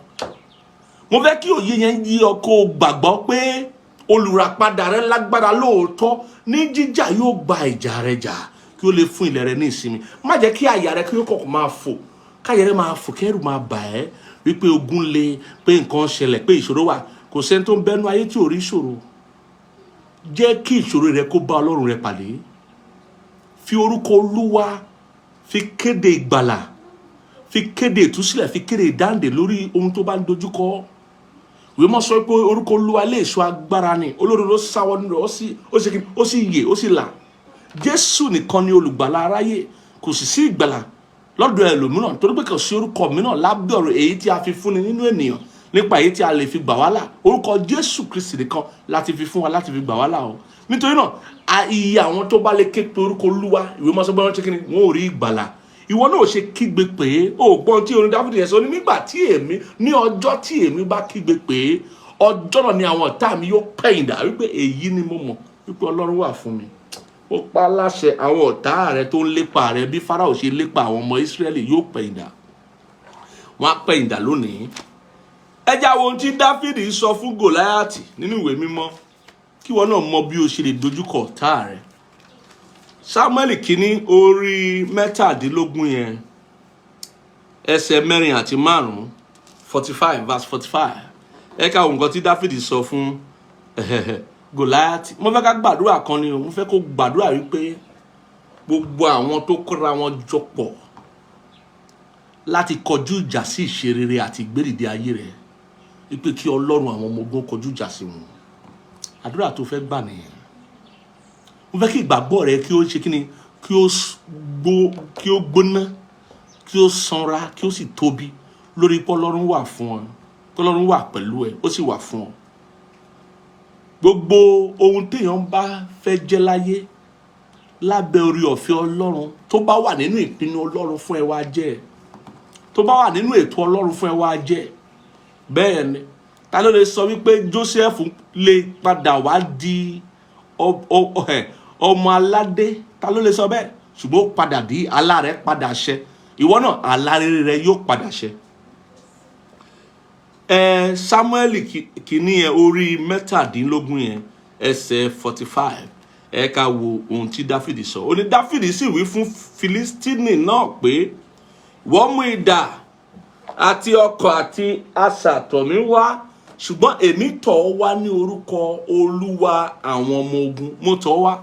Mo fẹ́ kí òye yẹn yí ọ, kó o gbàgbọ́ pé olùràpadà rẹ lágbára lóòótọ́ ní jíjà, yóò gba ìjà rẹ jà kí ó lè fún ilẹ̀ rẹ ní ìsinmi. Má jẹ́ kí àyà rẹ kí ó kọ̀kọ̀ máa fò, káyà rẹ máa fò, kẹ́rù máa bà ẹ́ wípé ogun le, pé nǹkan ṣẹlẹ̀, pé ìṣòro wà. Kò sẹ́ni tó ń bẹ́nu ayé tí ò rí ìṣòro. Jẹ́ kí ìṣòro rẹ kó bá Ọlọ́run rẹ pàdé. Fi orúkọ Olúwa fi kéde ìgbàlà, fi kéde ìtúsílẹ̀, fi kéde ìdáǹdè lórí ohun tó bá ń dojúkọ. Ìwé mọ́ sọ pé orúkọ Olúwa lè sọ agbára ni, olódodo sáwọ́ nínú rẹ̀, ó sì kí ó sì yè, ó sì là. Jésù nìkan ni olùgbàlà aráyé. Kò sì sí ìgbàlà lọ́dọ̀ ẹlòmíràn, torí pé kò sí orúkọ mìíràn lábẹ́ ọ̀rọ̀ èyí tí a fi fúnni nínú ènìyàn nípa èyí tí a lè fi gbà wá là. Orúkọ Jésù Kristi nìkan láti fi fún wa láti fi gbà wá là o. Nítorí náà, iye àwọn tó bá lè ké pe orúkọ Olúwa, ìwé mọ́ sọ pé wọ́n ṣe kí ni? Wọ́n ò rí ìgbàlà. Ìwọ náà ò ṣe kígbe pé ó gbọ́n tí orin Dáfídì yẹn sọ ní, "Nígbà tí èmi, ní ọjọ́ tí èmi bá kígbe pé, ọjọ́ náà ni àwọn ọ̀tá mi yóò pẹ̀yìndà," wípé èyí ni mo mọ̀, wípé Ọlọ́run wà fún mi. Ó pa á láṣẹ, àwọn ọ̀tá rẹ tó ń lépa rẹ bí Fáráò ṣe lépa àwọn ọmọ Ísírẹ́lì yóò pẹ̀yìndà. Wọ́n á pẹ̀yìndà lónìí. Ẹ já wo ohun tí Dáfídì sọ fún Gòláyàtì nínú ìwé mímọ́, kí wọn náà mọ bí o ṣe lè dojúkọ ọ̀tá rẹ. Samuel kìíní, orí 17 yẹn, ẹsẹ̀ 4 àti 5, 45, verse 45. Ẹ ká wo nǹkan tí Dáfídì sọ fún Gòláyàtì. Mo fẹ́ ká gbàdúrà kan ni o. Mo fẹ́ kó gbàdúrà wípé gbogbo àwọn tó kóra wọn jọ pọ̀ láti kọjú ìjà sí ìṣerere àti ìgbédìde ayé rẹ. Wípé kí Ọlọ́run àwọn ọmọ ogun kọjú ìjà sí wọn. Àdúrà tó fẹ́ gbà nìyẹn. Mo fẹ́ kí ìgbàgbọ́ rẹ kí ó ṣe kí ni, kí ó gbóná, kí ó sanra, kí ó sì tóbi lórí pé Ọlọ́run wà fún ọ, pé Ọlọ́run wà pẹ̀lú ẹ, ó sì wà fún ọ. Gbogbo ohun téèyàn bá fẹ́ jẹ́ láyé lábẹ́ orí ọ̀fẹ́ Ọlọ́run, tó bá wà nínú ìpinnu Ọlọ́run fún ẹ, wá jẹ́ ẹ. Tó bá wà nínú ètò Ọlọ́run fún ẹ, wá jẹ́ ẹ. Bẹ́ẹ̀ ni. Ta ló lè sọ wípé Joseph lè padà wá di ọmọ aládé? Ta ló lè sọ bẹ́ẹ̀? Ṣùgbọ́n ó padà di, àlá rẹ̀ padà ṣẹ. Ìwọ náà, àlá rere rẹ yóò padà ṣẹ. Samuel kìíní yẹn, orí 17 yẹn, ẹsẹ̀ 45, ẹ ká wo ohun tí Dáfídì sọ. Ó ní, Dáfídì sì wí fún Filistini náà pé, "Wọ́n mú idà àti ọ̀kọ̀ àti asà tọ̀ mí wá, ṣùgbọ́n èmi tọ̀ ọ́ wá ní orúkọ Olúwa àwọn ọmọ ogun." Mo tọ̀ ọ́ wá,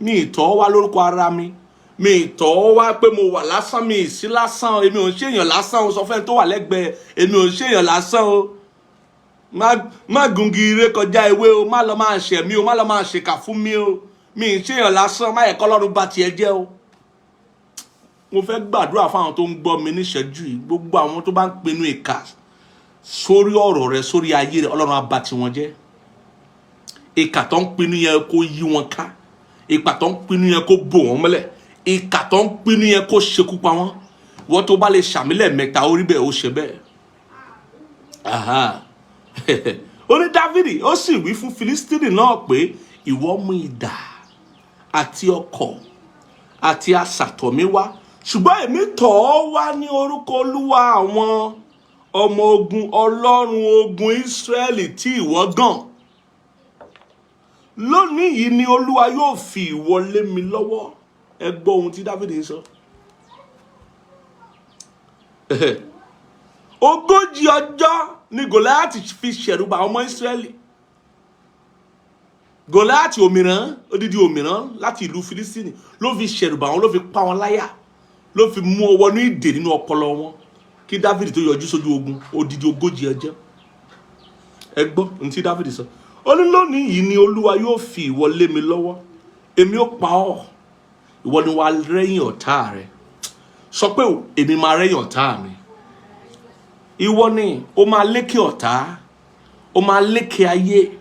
mi ì tọ̀ ọ́ wá lórúkọ ara mi, mi ì tọ̀ ọ́ wá pé mo wà lásán, mi ì sí lásán. Èmi ò ń ṣèyàn lásán o. Sọ fẹ́ni tó wà lẹ́gbẹ̀ẹ́, èmi ò ń ṣèyàn lásán o. Má gungi ire kọjá ewé o. Má lọ máa ṣẹ̀ mí o. Má lọ máa ṣèkà fún mi o. Mi ì ṣèyàn lásán. Má yẹ kọ́lọ́run bá tiẹ̀ jẹ́ o. Mo fẹ́ gbàdúrà fáwọn tó ń gbọ́ mi níṣẹ́jú yìí. Gbogbo àwọn tó bá ń pinnu ìkà sórí ọ̀rọ̀ rẹ, sórí ayé rẹ, Ọlọ́run á bà tiwọn jẹ́. Ìkà tó ń pinnu yẹn, kó yí wọn ká. Ìkà tó ń pinnu yẹn, kó bò wọ́n mọ́lẹ̀. Ìkà tó ń pinnu yẹn, kó ṣekú pa wọ́n. Wọ́n tó bá lè ṣàmín lẹ́ẹ̀mẹ́ta, orí bẹ́ẹ̀, ó ṣe bẹ́ẹ̀. Aha. Ó ní, Dávìdì ó sì wí fún Filistini náà pé, "Ìwọ mú idà àti ọ̀kọ̀ àti asà tọ̀ mí wá, ṣùgbọ́n èmi tọ̀ ọ́ wá ní orúkọ Olúwa àwọn ọmọ ogun, Ọlọ́run ogun Ísírẹ́lì tí ìwọ gàn. Lónìí yìí ni Olúwa yóò fi ìwọ lé mi lọ́wọ́." Ẹ gbọ́ ohun tí Dávìdì ń sọ. 40 ọjọ́ ni Gòláyàtì fi ṣẹ̀rùbà ọmọ Ísírẹ́lì. Gòláyàtì, òmìrán, odidi òmìrán láti ìlú Filistini, ló fi ṣẹ̀rùbà wọn, ló fi pa wọn láyà, ló fi mú ọwọ́ ní ìdè nínú ọpọlọ wọn kí Dávìdì tó yọjú sójú ogun. Odidi 40 ọjọ́. Ẹ gbọ́ ohun tí Dávìdì sọ. Ó ní, "Lónìí yìí ni Olúwa yóò fi ìwọ lé mi lọ́wọ́. Èmi ó pa ọ́, ìwọ ni wàá rẹ́yìn ọ̀tá rẹ." Sọ pé, "Èmi máa rẹ́yìn ọ̀tá mi." Ìwọ ni ó máa lékè ọ̀tá, ó máa lékè ayé,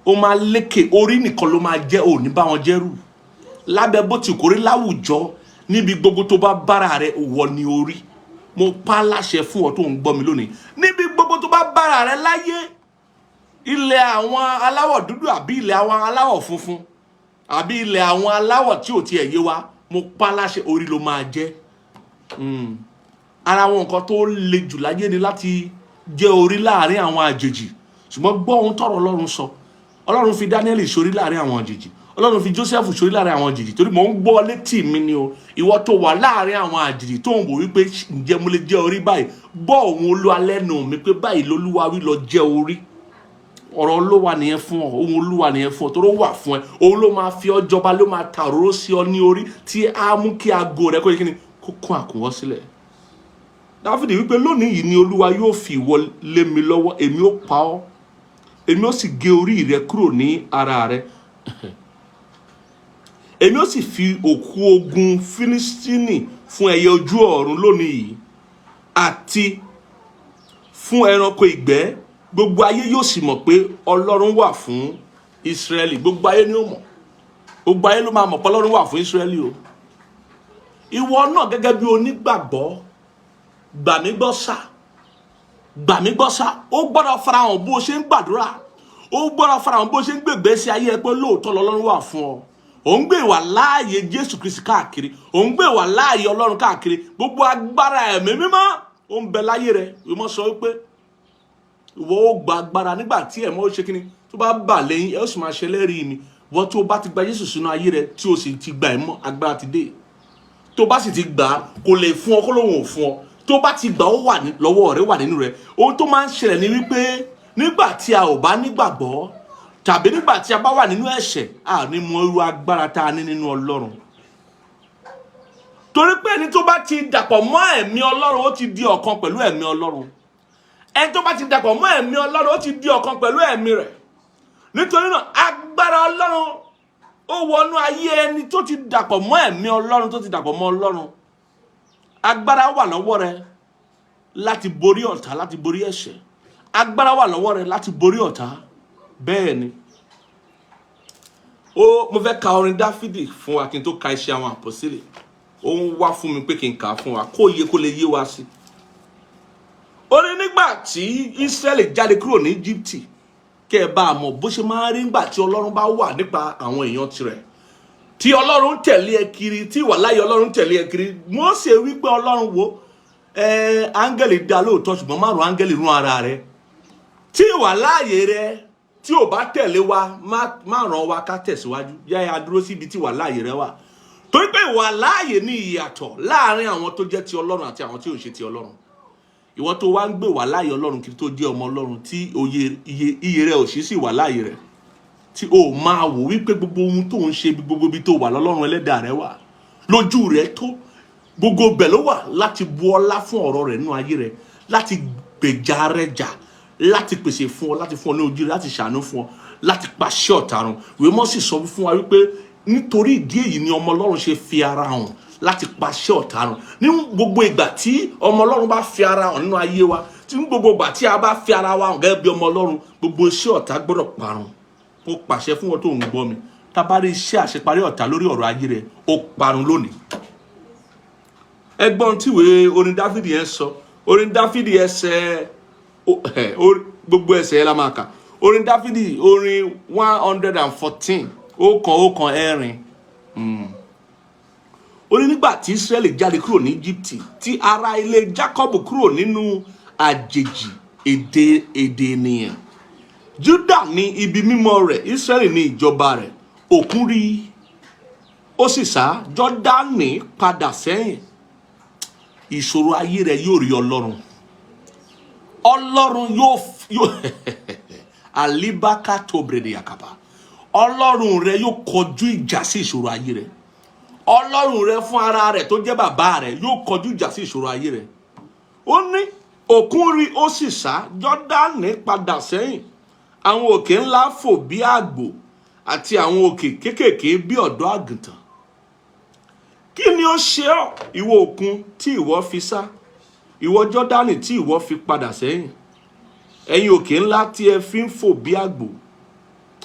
ó máa lékè. Orí nìkan ló máa jẹ́, òní bá wọn jẹ́rù. Lábẹ́ bó ti kórí láwùjọ, níbi gbogbo tó bá bára rẹ, ìwọ ni orí. Mo pa á láṣẹ fún ọ tó ń gbọ́ mi lónìí, níbi gbogbo tó bá bára rẹ láyé, ilẹ̀ àwọn aláwọ̀ dúdú àbí ilẹ̀ àwọn aláwọ̀ funfun àbí ilẹ̀ àwọn aláwọ̀ tí ò tiẹ̀ yé wa, mo pa á láṣẹ, orí ló máa jẹ́. Ara àwọn nǹkan tó le jù láyé ni láti jẹ́ orí láàrin àwọn àjèjì. Ṣùgbọ́n gbọ́ ohun tọ́rọ̀ Ọlọ́run sọ. Ọlọ́run fi Daniel sórí láàrin àwọn àjèjì. Ọlọ́run fi Joseph sórí láàrin àwọn àjèjì. Torí mò ń gbọ́ létí mi ni o. Ìwọ tó wà láàrin àwọn àjèjì, tó ń wò wípé, "Ǹjẹ́ mo lè jẹ́ orí báyìí?" Gbọ́ òun Olúwa lẹ́nu mi pé báyìí lolúwa wí: lọ jẹ́ orí. Ọ̀rọ̀ Olúwa nìyẹn fún ọ. Ohun Olúwa nìyẹn fún ọ, torí ó wà fún ẹ. Òun ló máa fi ọ jọba, ló máa ta òróró sí ọ ní orí, tí á mú kí aago rẹ kó yẹ kí ni, kó kún àkúnwọ́ sílẹ̀. Dáfídì wípé, "Lónìí yìí ni Olúwa yóò fi ìwọ lé mi lọ́wọ́. Èmi ó pa ọ́, èmi ó sì gé orí rẹ kúrò ní ara rẹ. Èmi ó sì fi òkú ogun Fílístínì fún ẹyẹ ojú ọ̀run lónìí yìí àti fún ẹranko ìgbẹ́. Gbogbo ayé yóò sì mọ̀ pé Ọlọ́run wà fún Ísírẹ́lì." Gbogbo ayé ni ó mọ̀. Gbogbo ayé ló máa mọ̀ pé Ọlọ́run wà fún Ísírẹ́lì o. Ìwọ náà, gẹ́gẹ́ bí onígbàgbọ́, gbà mí gbọ́ sá, gbà mí gbọ́ sá, ó gbọ́dọ̀ farahàn bó o ṣe ń gbàdúrà. Ó gbọ́dọ̀ farahàn bó o ṣe ń gbègbè sí ayé ẹ pé lóòótọ́ lọ́lọ́run wà fún ọ. Ò ń gbé ìwà láàyè Jésù Kristi káàkiri, ò ń gbé ìwà láàyè Ọlọ́run káàkiri. Gbogbo agbára Ẹ̀mí Mímọ́ ó ń bẹ láyé rẹ. Ìwọ sọ wípé ìwọ ó gba agbára nígbà tí ẹ̀mọ́ ó ṣe kíni tó bá bà lẹ́yìn, ẹ ó sì máa ṣe lẹ́rìí mi. Wọ́n tó bá ti gba Jésù sínú ayé rẹ, tí o sì ti gba ẹ̀mọ́, agbára ti dé. Tó bá sì ti gbà á, kò lè fún ọ kó lóun ò fún ọ. Tó bá ti gbà, ó wà ní lọ́wọ́ rẹ, wà nínú rẹ. Ohun tó máa ń ṣẹlẹ̀ ni wípé nígbà tí a ò bá nígbàgbọ́ tàbí nígbà tí a bá wà nínú ẹ̀ṣẹ̀, a ní mọ irú agbára tá a ní nínú Ọlọ́run, torí pé ẹni tó bá ti dàpọ̀ mọ́ ẹ̀mí Ọlọ́run, ó ti di ọ̀kan pẹ̀lú ẹ̀mí Ọlọ́run. Ẹni tó bá ti dàpọ̀ mọ́ ẹ̀mí Ọlọ́run, ó ti di ọ̀kan pẹ̀lú ẹ̀mí rẹ̀. Nítorí náà, agbára Ọlọ́run ó wọnú ayé ẹni tó ti dàpọ̀ mọ́ ẹ̀mí Ọlọ́run, tó ti dàpọ̀ mọ́ Ọlọ́run. Agbára wà lọ́wọ́ rẹ láti borí ọ̀tá, láti borí ẹ̀ṣẹ̀. Agbára wà lọ́wọ́ rẹ láti borí ọ̀tá. Bẹ́ẹ̀ ni ó mo fẹ́ ka orin Dáfídì fún wa kí n tó ka Iṣẹ́ Àwọn Àpọ́sítélì. Ó ń wá fún mi pé kí n kà á fún wa kó yé, kó lè yé wa sí. Ó ní nígbà tí Ísírẹ́lì jáde kúrò ní Íjíbítì, kẹ́ ẹ bá a mọ̀ bó ṣe máa ń rí nígbà tí Ọlọ́run bá wà nípa àwọn èèyàn tirẹ̀, tí Ọlọ́run tẹ̀lé ẹ kiri, tí ìwàláyé Ọlọ́run tẹ̀lé ẹ kiri. Mósè wípé, "Ọlọ́run, wo ẹ, áńgẹ́lì dá lóòótọ́, ṣùgbọ́n márùn áńgẹ́lì rún ara rẹ. Tí ìwàláyé rẹ tí ò bá tẹ̀lé wa, má ràn wa ká tẹ̀síwájú. Yá ẹ dúró síbi tí ìwàláyé rẹ wà," torí pé ìwàláyé ní ìyàtọ̀ láàrin àwọn tó jẹ́ ti Ọlọ́run àti àwọn tí ò ń ṣe ti Ọlọ́run. Ìwọ tó wá ń gbé ìwàláyé Ọlọ́run kiri, tó jẹ́ ọmọ Ọlọ́run, tí òye iye rẹ ò sí sí ìwàláyé rẹ, tí o máa wò wípé gbogbo ohun tó ń ṣe, gbogbo ibi tó wà lọ́lọ́run ẹlẹ́dàá rẹ wà lójú rẹ, tó gbogbo bẹ̀ ló wà láti bu ọlá fún ọ̀rọ̀ rẹ̀ nínú ayé rẹ, láti gbèjà rẹ jà, láti pèsè fún ọ, láti fún ọ ní ojú rẹ, láti ṣàánú fún ọ, láti pàṣẹ ọ̀tá run. Ìwé mọ́ sì sọ fún wa wípé nítorí ìdí èyí ni ọmọ Ọlọ́run ṣe fi ara hàn láti pàṣẹ ọ̀tá run. Ní gbogbo ìgbà tí ọmọ Ọlọ́run bá fi ara hàn nínú ayé wa, tí ní gbogbo ìgbà tí a bá fi ara wa hàn gẹ́gẹ́ bí ọmọ Ọlọ́run, gbogbo iṣẹ́ ọ̀tá gbọ́dọ̀ parun. Mo pàṣẹ fún wọn tó ń gbọ́ mi, tá bá rí iṣẹ́ àṣeparí ọ̀tá lórí ọ̀rọ̀ ayé rẹ̀, ó parun lónìí. Ẹgbọ́n tíwèé orin Dáfídì yẹn sọ, orin Dáfídì ẹsẹ̀ gbogbo ẹsẹ̀ yẹn la máa kà. Orin Dáfídì, orin 114, 114. Ó ní nígbà tí Israẹli jáde kúrò ní Íjíbítì, tí ará ilé Jacob kúrò nínú àjèjì èdè ènìyàn, Juda ní ibi mímọ́ rẹ̀, Israẹli ní ìjọba rẹ̀. Òkun rí, ó sì sá, Jọ́dánì padà sẹ́yìn. Ìṣòro ayé rẹ̀ yóò rí Ọlọ́run. Ọlọ́run yóò alibaka tó bèrè yakaba. Ọlọ́run rẹ yóò kọjú ìjà sí ìṣòro ayé rẹ. Ọlọ́run rẹ fún ara rẹ tó jẹ́ bàbá rẹ yóò kọjú ìjà sí ìṣòro ayé rẹ. Ó ní òkun rí, ó sì sá, Jọ́dánì padà sẹ́yìn. Àwọn òkè ńlá fò bí àgbò, àti àwọn òkè kéékèèké bí ọ̀dọ́ àgùntàn. Kí ni ó ṣe ọ́, ìwọ òkun, tí ìwọ fi sá, ìwọ Jọ́dánì, tí ìwọ fi padà sẹ́yìn, ẹ̀yin òkè ńlá tí ẹ fi ń fò bí àgbò,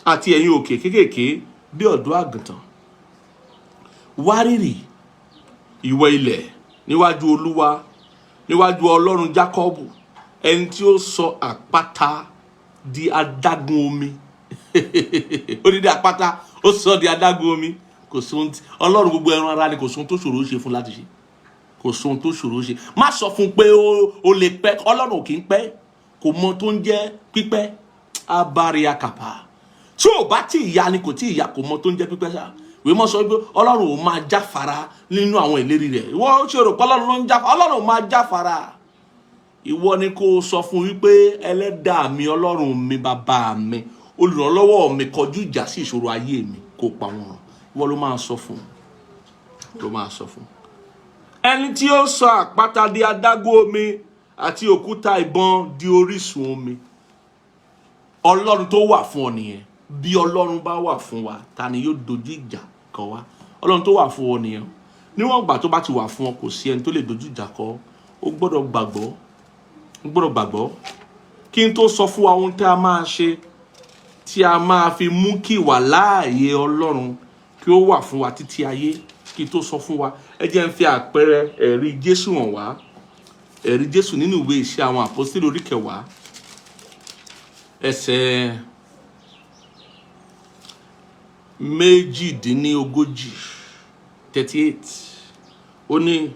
àti ẹ̀yin òkè kéékèèké bí ọ̀dọ́ àgùntàn? Wárìrì, ìwọ ilẹ̀, níwájú Olúwa, níwájú Ọlọ́run Jákọ́bù, ẹni tí ó sọ àpáta di adágún omi. Odidi àpáta, ó sọ di adágún omi. Kò sóhun tí Ọlọ́run gbogbo ẹran ara ni, kò sóhun tó ṣòro ṣe fún láti ṣe. Kò sóhun tó ṣòro ṣe. Má sọ fún pé ó lè pẹ́. Ọlọ́run ò kì í pẹ́. Kò mọ tó ń jẹ́ pípẹ́. Abariakapa tí ò bá tí ì ya ni kò tí ì ya. Kò mọ tó ń jẹ́ pípẹ́ sá. Ìwé mọ́ sọ wípé Ọlọ́run ò máa jáfara nínú àwọn ìlérí rẹ̀. Ìwọ ṣe rò pé Ọlọ́run ló ń jáfara? Ọlọ́run ò máa jáfara. Ìwọ ni kó o sọ fún wípé, "Ẹlẹ́dàá mi, Ọlọ́run mi, bàbá mi, olùrànlọ́wọ́ mi, kọjú ìjà sí ìṣòro ayé mi, kó pa wọ́n run." Ìwọ ló máa sọ fún, ló máa sọ fún. Ẹni tí ó sọ àpáta di adágún omi àti òkúta ìbọn di orísun omi. Ọlọ́run tó wà fún ọ nìyẹn. Bí Ọlọ́run bá wà fún wa, ta ni yóò dojú ìjà kọ wá? Ọlọ́run tó wà fún ọ nìyẹn. Níwọ̀n ìgbà tó bá ti wà fún ọ, kò sí ẹni tó lè dojú ìjà kọ ọ́. Ó gbọ́dọ̀ gbàgbọ́, ó gbọ́dọ̀ gbàgbọ́. Kí n tó sọ fún wa ohun tí a máa ṣe tí a máa fi mú kí ìwà láàyè Ọlọ́run kí ó wà fún wa títí ayé, kí n tó sọ fún wa, ẹ jẹ́ n fi àpẹẹrẹ ẹ̀rí Jésù hàn wá. Ẹ̀rí Jésù nínú ìwé Iṣẹ́ Àwọn Àpọ́sítélì, orí 10, ẹsẹ̀ 38, 38. Ó ní,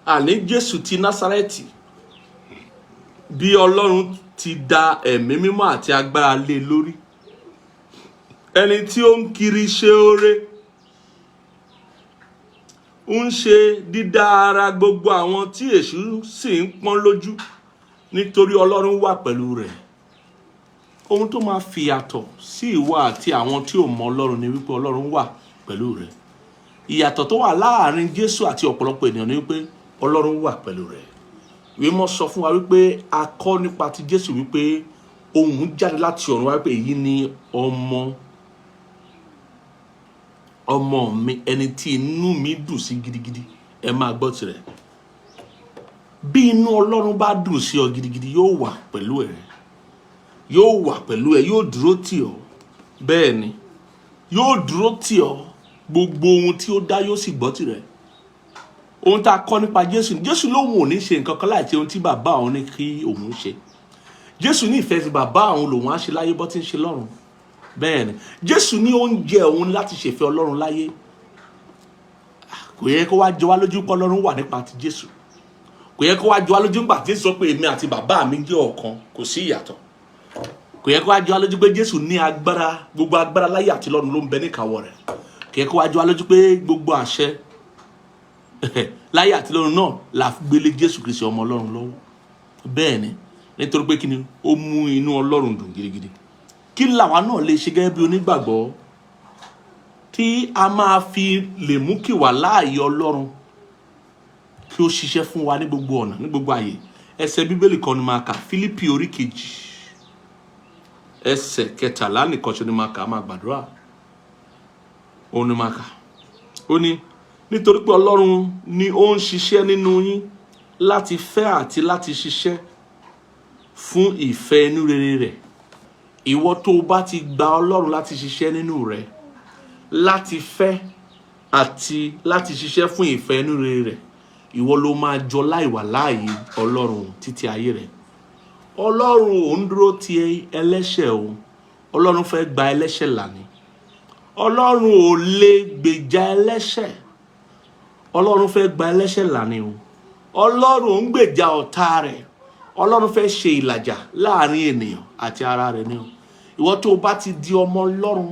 àní Jésù ti Násárẹ́tì, bí Ọlọ́run ti da Ẹ̀mí Mímọ́ àti agbára lé e lórí, ẹni tí ó ń kiri ṣe oore, ń ṣe dídá ara gbogbo àwọn tí èṣù sì ń pọ́n lójú, nítorí Ọlọ́run wà pẹ̀lú rẹ̀. Ohun tó máa fi yàtọ̀ sí ìwọ àti àwọn tí ò mọ Ọlọ́run ni wípé Ọlọ́run wà pẹ̀lú rẹ̀. Ìyàtọ̀ tó wà láàrin Jésù àti ọ̀pọ̀lọpọ̀ ènìyàn ni wípé Ọlọ́run wà pẹ̀lú rẹ̀. Ìwé mọ́ sọ fún wa wípé a kọ́ nípa ti Jésù wípé ohùn jáde láti ọ̀run wá wípé, "Èyí ni ọmọ mi, ẹni tí inú mi dùn sí gidigidi, ẹ máa gbọ́ tirẹ̀." Bí inú Ọlọ́run bá dùn sí ọ gidigidi, yóò wà pẹ̀lú ẹ, yóò wà pẹ̀lú ẹ, yóò dúró tì ọ́. Bẹ́ẹ̀ ni, yóò dúró tì ọ́. Gbogbo ohun tí ó dá yóò sì gbọ́ tirẹ̀. Ohun tá a kọ́ nípa Jésù ni, Jésù lóun ò ní ṣe nǹkan kan láì ṣe ohun tí bàbá òun ní kí òun ṣe. Jésù ní ìfẹ́ ti bàbá òun lòun á ṣe láyé bọ́ tí ń ṣe lọ́run. Bẹ́ẹ̀ ni, Jésù ní oúnjẹ òun láti ṣèfẹ́ Ọlọ́run láyé. Kò yẹ kó wá jọ wá lójú pé Ọlọ́run wà nípa ti Jésù. Kò yẹ kó wá jọ wá lójú nígbà tí Jésù sọ pé, "Èmi àti bàbá mi jẹ́ ọ̀kan, kò sí ìyàtọ̀." Kò yẹ kó wá jọ wá lójú pé Jésù ní agbára. Gbogbo agbára láyé àti lọ́run ló ń bẹ níkàáwọ́ rẹ̀. Kò yẹ kó wá jọ wá lójú pé gbogbo àṣẹ láyé àti lọ́run náà la gbélé Jésù Kristi ọmọ Ọlọ́run lọ́wọ́. Bẹ́ẹ̀ ni, nítorí pé kí ni? Ó mú inú Ọlọ́run dùn gidigidi. Kí làwa náà lè ṣe gẹ́gẹ́ bí onígbàgbọ́ tí a máa fi lè mú kí wà láàyè Ọlọ́run kí ó ṣiṣẹ́ fún wa ní gbogbo ọ̀nà, ní gbogbo àyè? Ẹsẹ̀ Bíbélì kan ni máa kà, Fílípì orí 2, ẹsẹ̀ 13 nìkan ṣe ni máa kà á, máa gbàdúrà. Òun ni máa kà. Ó ní, "Nítorí pé Ọlọ́run ni ó ń ṣiṣẹ́ nínú yín láti fẹ́ àti láti ṣiṣẹ́ fún ìfẹ́ inú rere rẹ̀." Ìwọ tó o bá ti gba Ọlọ́run láti ṣiṣẹ́ nínú rẹ, láti fẹ́ àti láti ṣiṣẹ́ fún ìfẹ́ inú rere rẹ̀, ìwọ ló máa jọ láìwà láàyè Ọlọ́run títí ayé rẹ̀. Ọlọ́run ò ń dúró ti ẹlẹ́ṣẹ̀ o. Ọlọ́run fẹ́ gba ẹlẹ́ṣẹ̀ là ní. Ọlọ́run ò lè gbèjà ẹlẹ́ṣẹ̀. Ọlọ́run fẹ́ gba ẹlẹ́ṣẹ̀ là ní o. Ọlọ́run ò ń gbèjà ọ̀tá rẹ̀. Ọlọ́run fẹ́ ṣe ìlàjà láàrin ènìyàn àti ara rẹ̀ ni o. Ìwọ tó o bá ti di ọmọ Ọlọ́run,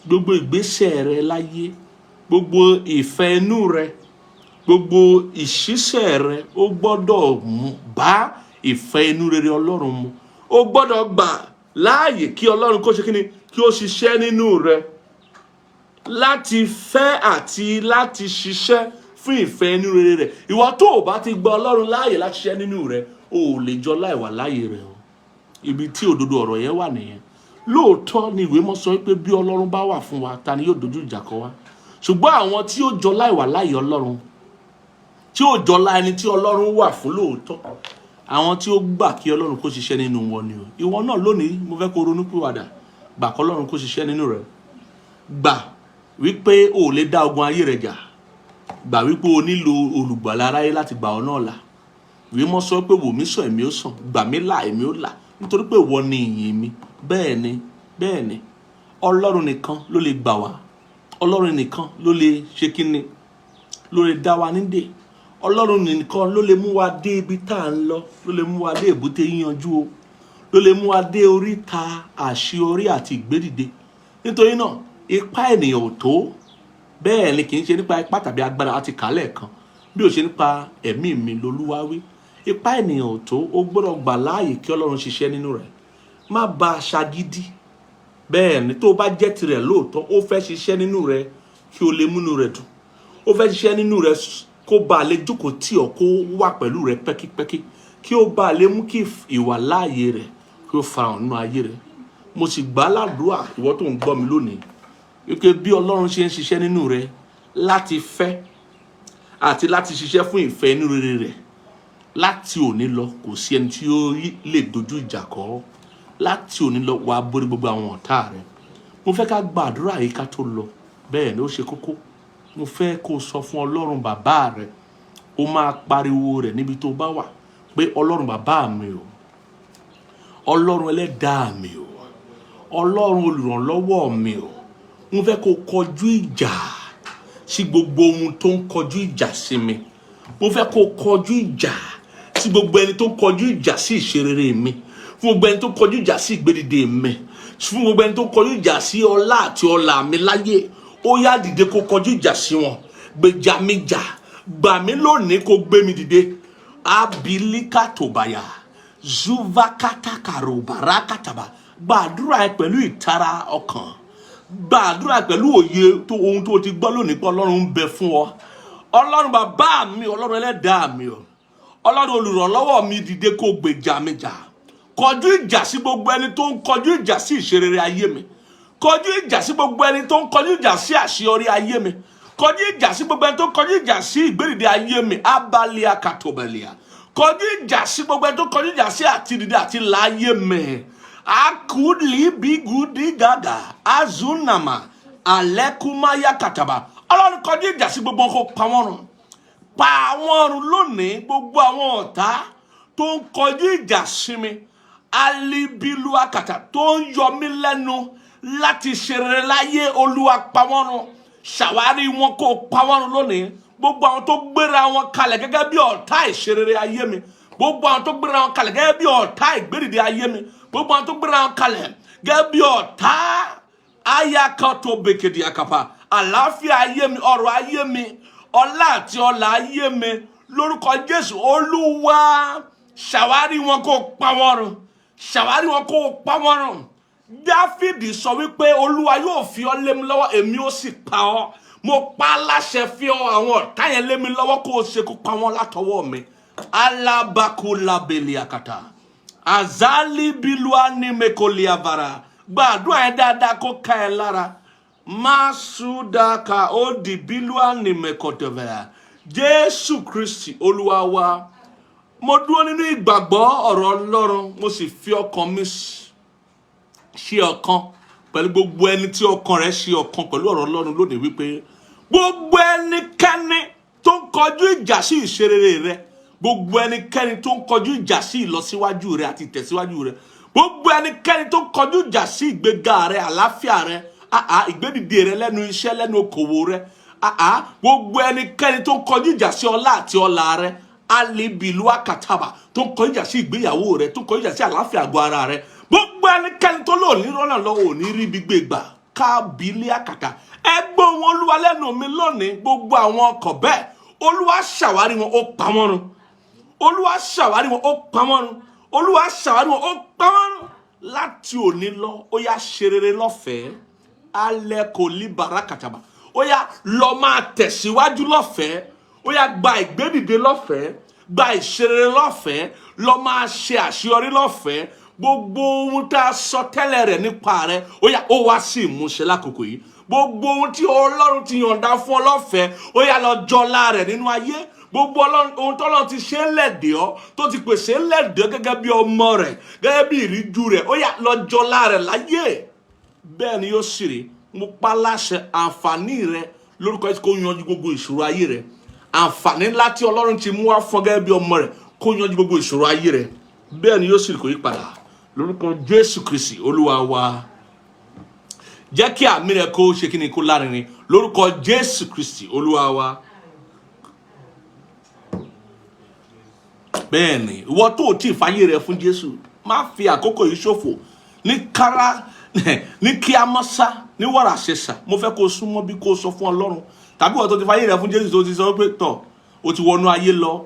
gbogbo ìgbésẹ̀ rẹ láyé, gbogbo ìfẹ́ inú rẹ, gbogbo ìṣiṣẹ́ rẹ, ó gbọ́dọ̀ bá ìfẹ́ inú rere Ọlọ́run mu. Ó gbọ́dọ̀ gbà láàyè kí Ọlọ́run kó ṣe kíni? Kí ó ṣiṣẹ́ nínú rẹ láti fẹ́ àti láti ṣiṣẹ́ fún ìfẹ́ inú rere rẹ̀. Ìwọ tó o bá ti gba Ọlọ́run láàyè láti ṣiṣẹ́ nínú rẹ, o ò lè jọ láìwà láàyè rẹ o. Ibi tí òdodo ọ̀rọ̀ yẹn wà nìyẹn. Lóòótọ́ ni ìwé mọ́ sọ pé bí Ọlọ́run bá wà fún wa, ta ni yóò dojú ìjà kọ wá? Ṣùgbọ́n àwọn tí ó jọ láìwà láàyè Ọlọ́run, tí ó jọ lá ẹni tí Ọlọ́run wà fún lóòótọ́, àwọn tí ó gbà kí Ọlọ́run kó ṣiṣẹ́ nínú wọn ni o. Ìwọ náà lónìí, mo fẹ́ kó ronú pìwàdà, gbà kọ́ Ọlọ́run kó ṣiṣẹ́ nínú rẹ. Gbà wípé o ò lè dá ogun ayé rẹ jà. Gbà wípé o nílò olùgbàlà aráyé láti gbà ọ́ náà là. Ìwé mọ́ sọ pé, "Wò mí sàn, èmi ó sàn; gbà mí là, èmi ó là, nítorí pé ìwọ ni ìyìn mi." Bẹ́ẹ̀ ni, bẹ́ẹ̀ ni, Ọlọ́run nìkan ló lè gbà wá. Ọlọ́run nìkan ló lè ṣe kíni? Ló lè dá wa nídè. Ọlọ́run nìkan ló lè mú wa dé ibi tá à ń lọ, ló lè mú wa dé èbúté yíyanjú o, ló lè mú wa dé oríta àṣeyọrí àti ìgbédìde. Nítorí náà, ipá ènìyàn ò tó. Bẹ́ẹ̀ ni, kì í ṣe nípa ipá tàbí agbára àti kálẹ̀ kan, bí ó ṣe nípa ẹ̀mí mi lolúwa wí. Ipá ènìyàn ò tó. Ó gbọ́dọ̀ gbà láàyè kí Ọlọ́run ṣiṣẹ́ nínú rẹ̀. Má bá a ṣagídí. Bẹ́ẹ̀ ni, tó o bá jẹ́ tirẹ̀ lóòótọ́, ó fẹ́ ṣiṣẹ́ nínú rẹ̀ kí o lè múnú rẹ̀ dùn. Ó fẹ́ ṣiṣẹ́ nínú rẹ̀ kó bá a lè jókòó tì ọ́, kó wà pẹ̀lú rẹ̀ pẹ́kípẹ́kí, kí ó bá a lè mú kí ìwà láàyè rẹ̀ kí ó farahàn nínú ayé rẹ̀. Mo sì gbà á ládùúà, ìwọ tó ń gbọ́ mi lónìí, wípé bí Ọlọ́run ṣe ń ṣiṣẹ́ nínú rẹ̀ láti fẹ́ àti láti ṣiṣẹ́ fún ìfẹ́ inú rere rẹ̀, láti òní lọ, kò sí ẹni tí ó lè dojú ìjà kọ ọ́. Láti òní lọ, wàá borí gbogbo àwọn ọ̀tá rẹ̀. Mo fẹ́ ká gbàdúrà yìí ká tó lọ. Bẹ́ẹ̀ ni, ó ṣe kókó. Mo fẹ́ kó o sọ fún Ọlọ́run bàbá rẹ̀. Ó máa pariwo rẹ̀ níbi tó bá wà pé, "Ọlọ́run bàbá mi o, Ọlọ́run ẹlẹ́dàá mi o, Ọlọ́run olùrànlọ́wọ́ mi o, mo fẹ́ kó o kọjú ìjà sí gbogbo ohun tó ń kọjú ìjà sí mi. Mo fẹ́ kó o kọjú ìjà sí gbogbo ẹni tó ń kọjú ìjà sí ìṣerere mi, fún gbogbo ẹni tó ń kọjú ìjà sí ìgbédìde mi, fún gbogbo ẹni tó ń kọjú ìjà sí ọlá àti ọlà mi láyé. Ó yá, dìde kó kọjú ìjà sí wọn. Gbèjà mi jà, gbà mí lónìí, kó gbé mi dìde." Abilika tòbàyà zuvakatakarobarakataba. Gbàdúrà ẹ pẹ̀lú ìtara ọkàn. Gbàdúrà pẹ̀lú òye tó ohun tó ti gbọ́ lónìí pé Ọlọ́run ń bẹ fún ọ. Ọlọ́run bàbá mi, Ọlọ́run ẹlẹ́dàá mi o, Ọlọ́run olùrànlọ́wọ́ mi, dìde kó gbèjà mi jà. Kọjú ìjà sí gbogbo ẹni tó ń kọjú ìjà sí ìṣerere ayé mi. Kọjú ìjà sí gbogbo ẹni tó ń kọjú ìjà sí àṣeyọrí ayé mi. Kọjú ìjà sí gbogbo ẹni tó ń kọjú ìjà sí ìgbédìde ayé mi. Abalia katobelia. Kọjú ìjà sí gbogbo ẹni tó ń kọjú ìjà sí àtìdìde àti láyé mi. Akulibigudigaga azunama alẹkumaya kataba. Ọlọ́run, kọjú ìjà sí gbogbo wọn, kó pa wọ́n run. Pa àwọn run lónìí, gbogbo àwọn ọ̀tá tó ń kọjú ìjà sí mi, alibilu akata, tó ń yọ mí lẹ́nu láti ṣe rere láyé. Olúwa, pa wọ́n run. Ṣàwárí wọn, kó pa wọ́n run lónìí. Gbogbo àwọn tó gbéra wọn kalẹ̀ gẹ́gẹ́ bí ọ̀tá ìṣerere ayé mi, gbogbo àwọn tó gbéra wọn kalẹ̀ gẹ́gẹ́ bí ọ̀tá ìgbédìde ayé mi, gbogbo àwọn tó gbéra wọn kalẹ̀ gẹ́gẹ́ bí ọ̀tá ayakato bekedi akapa àlàáfíà ayé mi, ọrọ̀ ayé mi, ọlá àti ọlà ayé mi, lórúkọ Jésù, Olúwa, ṣàwárí wọn, kó pa wọ́n run. Ṣàwárí wọn, kó pa wọ́n run. Dáfídì sọ wípé, "Olúwa yóò fi ọ́ lé mi lọ́wọ́, èmi ó sì pa ọ́." Mo pa á láṣẹ, fi ọ àwọn ọ̀tá yẹn lé mi lọ́wọ́, kó o ṣekú pa wọ́n látọwọ́ mi. Alábàkúlábẹ̀lì àkàtà azali biluani mekoliavara. Gbàdúrà yẹn dáadáa, kó ká ẹ lára. Masudaka odi biluani mekotevera. Jésù Kristi Olúwa wa. Mo dúró nínú ìgbàgbọ́ ọ̀rọ̀ Ọlọ́run, mo sì fi ọkàn mi ṣe ọ̀kan pẹ̀lú gbogbo ẹni tí ọkàn rẹ̀ ṣe ọ̀kan pẹ̀lú ọ̀rọ̀ Ọlọ́run lónìí wípé gbogbo ẹnikẹ́ni tó ń kọjú ìjà sí ìṣerere rẹ, gbogbo ẹnikẹ́ni tó ń kọjú ìjà sí ìlọsíwájú rẹ àti ìtẹ̀síwájú rẹ, gbogbo ẹnikẹ́ni tó ń kọjú ìjà sí ìgbéga rẹ, àlàáfíà rẹ, ìgbédìde rẹ lẹ́nu iṣẹ́, lẹ́nu okòwò rẹ, gbogbo ẹnikẹ́ni tó ń kọjú ìjà sí ọlá àti ọlà rẹ, alibilu akataba, tó ń kọjú ìjà sí ìgbéyàwó rẹ, tó ń kọjú ìjà sí àlàáfíà àgọ́ ara rẹ, gbogbo ẹnikẹ́ni tó lò ní rọ́nà lọ, ò ní rí ibi gbé gbà, kábílì àkàtà, ẹgbẹ́ wọn, Olúwa, lẹ́nu mi lónìí, gbogbo àwọn ọkọ̀ bẹ́ẹ̀, Olúwa ṣàwárí wọn, ó pa wọ́n run. Olúwa ṣàwárí wọn, ó pa wọ́n run. Olúwa ṣàwárí wọn, ó pa wọ́n run. Láti òní lọ, ó yá, ṣe rere lọ́fẹ̀ẹ́. Alẹ́ kò lí barakataba. Ó yá, lọ máa tẹ̀síwájú lọ́fẹ̀ẹ́. Ó yá, gba ìgbédìde lọ́fẹ̀ẹ́, gba ìṣerere lọ́fẹ̀ẹ́, lọ máa ṣe àṣeyọrí lọ́fẹ̀ẹ́. Gbogbo ohun tá a sọ tẹ́lẹ̀ rẹ̀ nípa rẹ̀, ó yá, ó wá sí ìmúṣẹ lákòókò yìí. Gbogbo ohun tí Ọlọ́run ti yọ̀ǹda fún ọ lọ́fẹ̀ẹ́, ó yá, lọ jọlá rẹ̀ nínú ayé. Gbogbo ohun tọ́lọ́run ti ṣe é lẹ̀dẹ̀ ọ́, tó ti pèsè lẹ̀dẹ̀ ọ́ gẹ́gẹ́ bí ọmọ rẹ̀, gẹ́gẹ́ bí ìríjú rẹ̀, ó yá, lọ jọlá rẹ̀ láyé. Bẹ́ẹ̀ ni yóò sì rí. Mo pa láṣẹ, àǹfààní rẹ lórúkọ Jésù kó yanjú gbogbo ìṣòro ayé rẹ. Àǹfààní ńlá tí Ọlọ́run ti mú wá fún ọ gẹ́gẹ́ bí ọmọ rẹ̀, kó yanjú gbogbo ìṣòro ayé rẹ. Bẹ́ẹ̀ ni yóò sì rí, kò yí padà, lórúkọ Jésù Kristi Olúwa wa. Jẹ́ kí àmì rẹ kó ṣe kí ni, kó lárinrin, lórúkọ Jésù Kristi Olúwa wa. Bẹ́ẹ̀ ni, ìwọ tó o tí ì fàyè rẹ fún Jésù, má fi àkókò yìí ṣòfò. Ní kára, ní kí a mọ́ sá ní wàrà ṣẹṣà, mo fẹ́ kó o súnmọ́ bí, kó o sọ fún Ọlọ́run. Tàbí ìwọ tó ti fàyè rẹ fún Jésù, tó ti sọ pé tọ̀, o ti wọnú ayé lọ,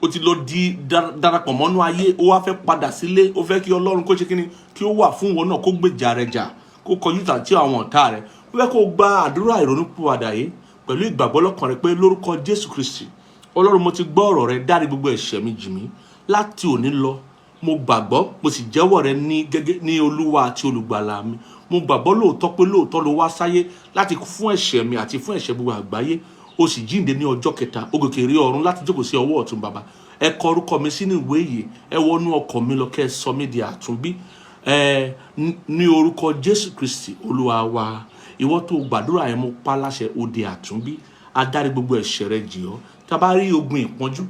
o ti lọ di darapọ̀ mọ́nú ayé, o wá fẹ́ padà sílé, o fẹ́ kí Ọlọ́run kó ṣe kíni, kí ó wà fún ìwọ náà, kó gbèjà rẹ jà, kó kọjú ìjà tí àwọn ọ̀tá rẹ. O fẹ́ kó o gba àdúrà ìrònúpìwàdà yìí pẹ̀lú ìgbàgbọ́ lọ́kàn rẹ pé, lórúkọ Jésù Kristi, Ọlọ́run, mo ti gbọ́ ọ̀rọ̀ rẹ, dárí gbogbo ẹ̀ṣẹ̀ mi jì mí. Láti òní lọ, mo gbàgbọ́, mo sì jẹ́wọ́ rẹ ní gẹ́gẹ́ ní Olúwa àti Olùgbàlà mi. Mo gbàgbọ́ lóòótọ́ pé lóòótọ́ ló wá sáyé láti kú fún ẹ̀ṣẹ̀ mi àti fún ẹ̀ṣẹ̀ gbogbo àgbáyé. O sì jíǹde ní ọjọ́ kẹta, ó gòkè rí ọ̀run láti jókòó sí ọwọ́ ọ̀tún Bàbá. Ẹ kọ orúkọ mi sínú ìwé yìí, ẹ wọnú ọkọ̀ mi lọ, kẹ́ ẹ sọ mí di àtúnbí ẹ ní orúkọ Jésù Kristi Olúwa wa. Ìwọ tó gbàdúrà yẹn, mo pa láṣẹ, ó di àtúnbí, adarí gbogbo ẹ̀ṣẹ̀ rẹ jì ọ́. Tá a bá rí ogun ìpọ́njú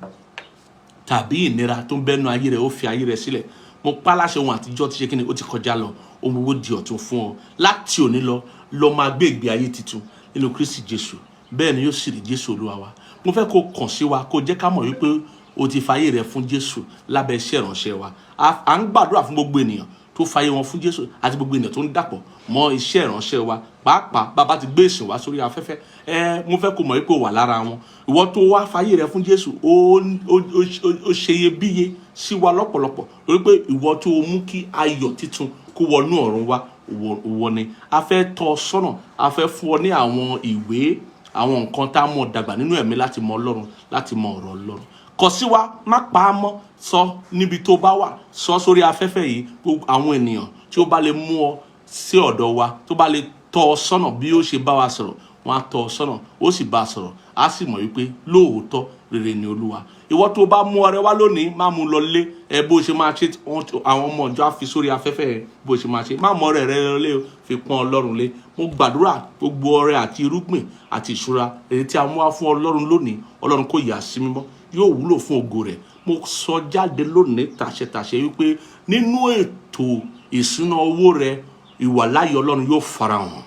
tàbí ìnira tó ń bẹ́nu ayé rẹ̀, ó fi ayé rẹ̀ sílẹ̀. Mo pa láṣẹ, ohun àtijọ́ ti ṣe kíni, ó ti kọjá lọ, ohun gbogbo di ọ̀tun fún ọ. Láti òní lọ, lọ máa gbé ìgbé ayé tuntun nínú Kristi Jésù. Bẹ́ẹ̀ ni yóò sì rí, Jésù Olúwa wa. Mo fẹ́ kó kàn sí wa, kó jẹ́ ká mọ̀ wípé o ti fayé rẹ fún Jésù lábẹ́ iṣẹ́ ìránṣẹ́ wa. À ń gbàdúrà fún gbogbo ènìyàn tó fayé wọn fún Jésù àti gbogbo ènìyàn tó ń dàpọ̀ mọ́ iṣẹ́ ìránṣẹ́ wa, pàápàá bàbá ti gbé ìsìn wá sórí afẹ́fẹ́. Ẹ mo fẹ́ kó mọ̀ wípé o wà lára wọn. Ìwọ tó wá fayé rẹ fún Jésù, ó ṣe iyebíye sí wa lọ́pọ̀lọpọ̀, lórí pé ìwọ tó mú kí ayọ̀ títun kó wọnú ọ̀run wa, ìwọ ni a fẹ́ tọ́ ọ sọ́nà. A fẹ́ fún ọ ní àwọn ìwé, àwọn nǹkan tá a mọ̀ dàgbà nínú ẹ̀mí láti mọ Ọlọ́run, láti mọ ọ̀rọ̀ Ọlọ́run. Kọ sí wa, má pa á mọ́, sọ níbi tó bá wà, sọ sórí afẹ́fẹ́ yìí. Gbogbo àwọn ènìyàn tí ó bá lè mú ọ sí ọ̀dọ̀ wa, tó bá lè tọ́ ọ sọ́nà bí ó ṣe bá wa sọ̀rọ̀, wọ́n á tọ́ ọ sọ́nà, ó sì bá a sọ̀rọ̀, á sì mọ̀ wípé lóòótọ́ rere ni Olúwa. Ìwọ tó bá mú ọrẹ wá lónìí, má mú lọ lé ẹ. Bó ṣe máa ṣe, àwọn ọmọ ìjọ á fi sórí afẹ́fẹ́ ẹ. Bó ṣe máa ṣe, má mú ọrẹ rẹ lọ lé o, fi pọ́n Ọlọ́run lé. Mo gbàdúrà, gbogbo ọrẹ àti irúgbìn àti ìṣúra èyí tí a mú wá fún Ọlọ́run lónìí, Ọlọ́run kò yà sí mímọ́, yóò wúlò fún ògo rẹ̀. Mo sọ jáde lónìí tàṣẹtàṣẹ wípé nínú ètò ìṣúná owó rẹ, ìwàláyé Ọlọ́run yóò farahàn,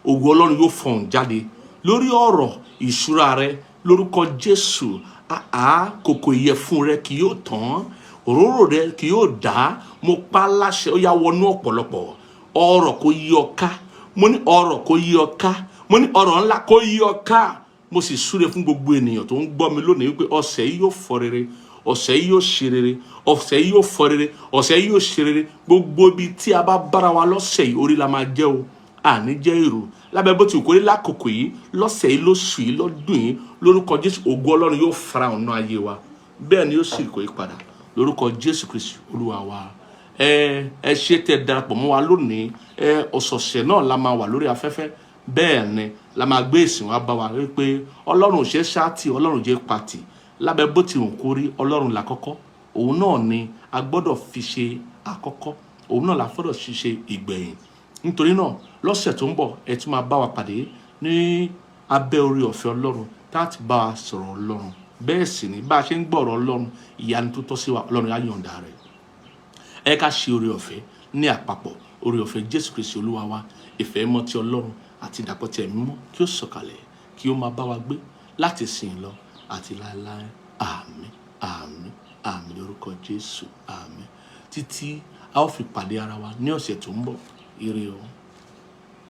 ògo Ọlọ́run yóò fọhùn jáde lórí ọ̀rọ̀ ìṣúra rẹ lórúkọ Jésù. Àá kòkò ìyẹ̀fun rẹ kì yóò tán, òróró rẹ kì yóò dá. Mo pa á láṣẹ, ó yá, wọnú ọ̀pọ̀lọpọ̀ ọrọ̀ kó yí ọ ká. Mo ní ọrọ̀ kó yí ọ ká. Mo ní ọrọ̀ ńlá kó yí ọ ká. Mo sì súre fún gbogbo ènìyàn tó ń gbọ́ mi lónìí wípé ọ̀sẹ̀ yìí yóò fọ rere, ọ̀sẹ̀ yìí yóò ṣe rere, ọ̀sẹ̀ yìí yóò fọ rere, ọ̀sẹ̀ yìí yóò ṣe rere. Gbogbo ibi tí a bá bára wa lọ́sẹ̀ yìí, orí la máa jẹ́ o, àní jẹ́ èrò lábẹ́ bó ti wù kórí lákòókò yìí, lọ́sẹ̀ yìí, lóṣù yìí, lọ́dún yìí. Lórúkọ Jésù, ògo Ọlọ́run yóò fara ọ̀nà ayé wa. Bẹ́ẹ̀ ni ó sì kò yí padà lórúkọ Jésù Kristi Olúwa wa. Ẹ ṣe tẹ́ darapọ̀ mọ́ wa lónìí. Ẹ ọ̀sọ̀ọ̀sẹ̀ náà la máa wà lórí afẹ́fẹ́. Bẹ́ẹ̀ ni la máa gbé ìsìn wa bá wa wípé Ọlọ́run ò ṣe ṣáàtì, Ọlọ́run jẹ́ pàtì lábẹ́ bó ti wù kórí. Ọlọ́run làkọ́kọ́, òun náà ni a gbọ́dọ̀ fi ṣe àkọ́kọ́, òun náà la gbọ́dọ̀ fi ṣe ìgbẹ̀yìn. Nítorí náà, lọ́sẹ̀ tó ń bọ̀, ẹ tún máa bá wa pàdé ní abẹ́ orí ọ̀fẹ́ Ọlọ́run tá a ti bá wa sọ̀rọ̀ Ọlọ́run. Bẹ́ẹ̀ sì ni bá a ṣe ń gbọ́rọ̀ Ọlọ́run, ìyanu tó tọ́ sí wa, Ọlọ́run á yọ̀ǹda rẹ̀. Ẹ ká ṣe orí ọ̀fẹ́ ní àpapọ̀. Orí ọ̀fẹ́ Jésù Kristi Olúwa wa, ìfẹ́ mọ́ ti Ọlọ́run àti ìdàpọ̀ ti Ẹ̀mí Mímọ́ kí ó sọ̀kalẹ̀, kí ó máa bá wa gbé láti ìsìn lọ àti láéláé. Àmín, àmín, àmín lórúkọ Jésù. Àmín. Títí a ó fi pàdé ara wa ní ọ̀sẹ̀ tó ń bọ̀. Ire o.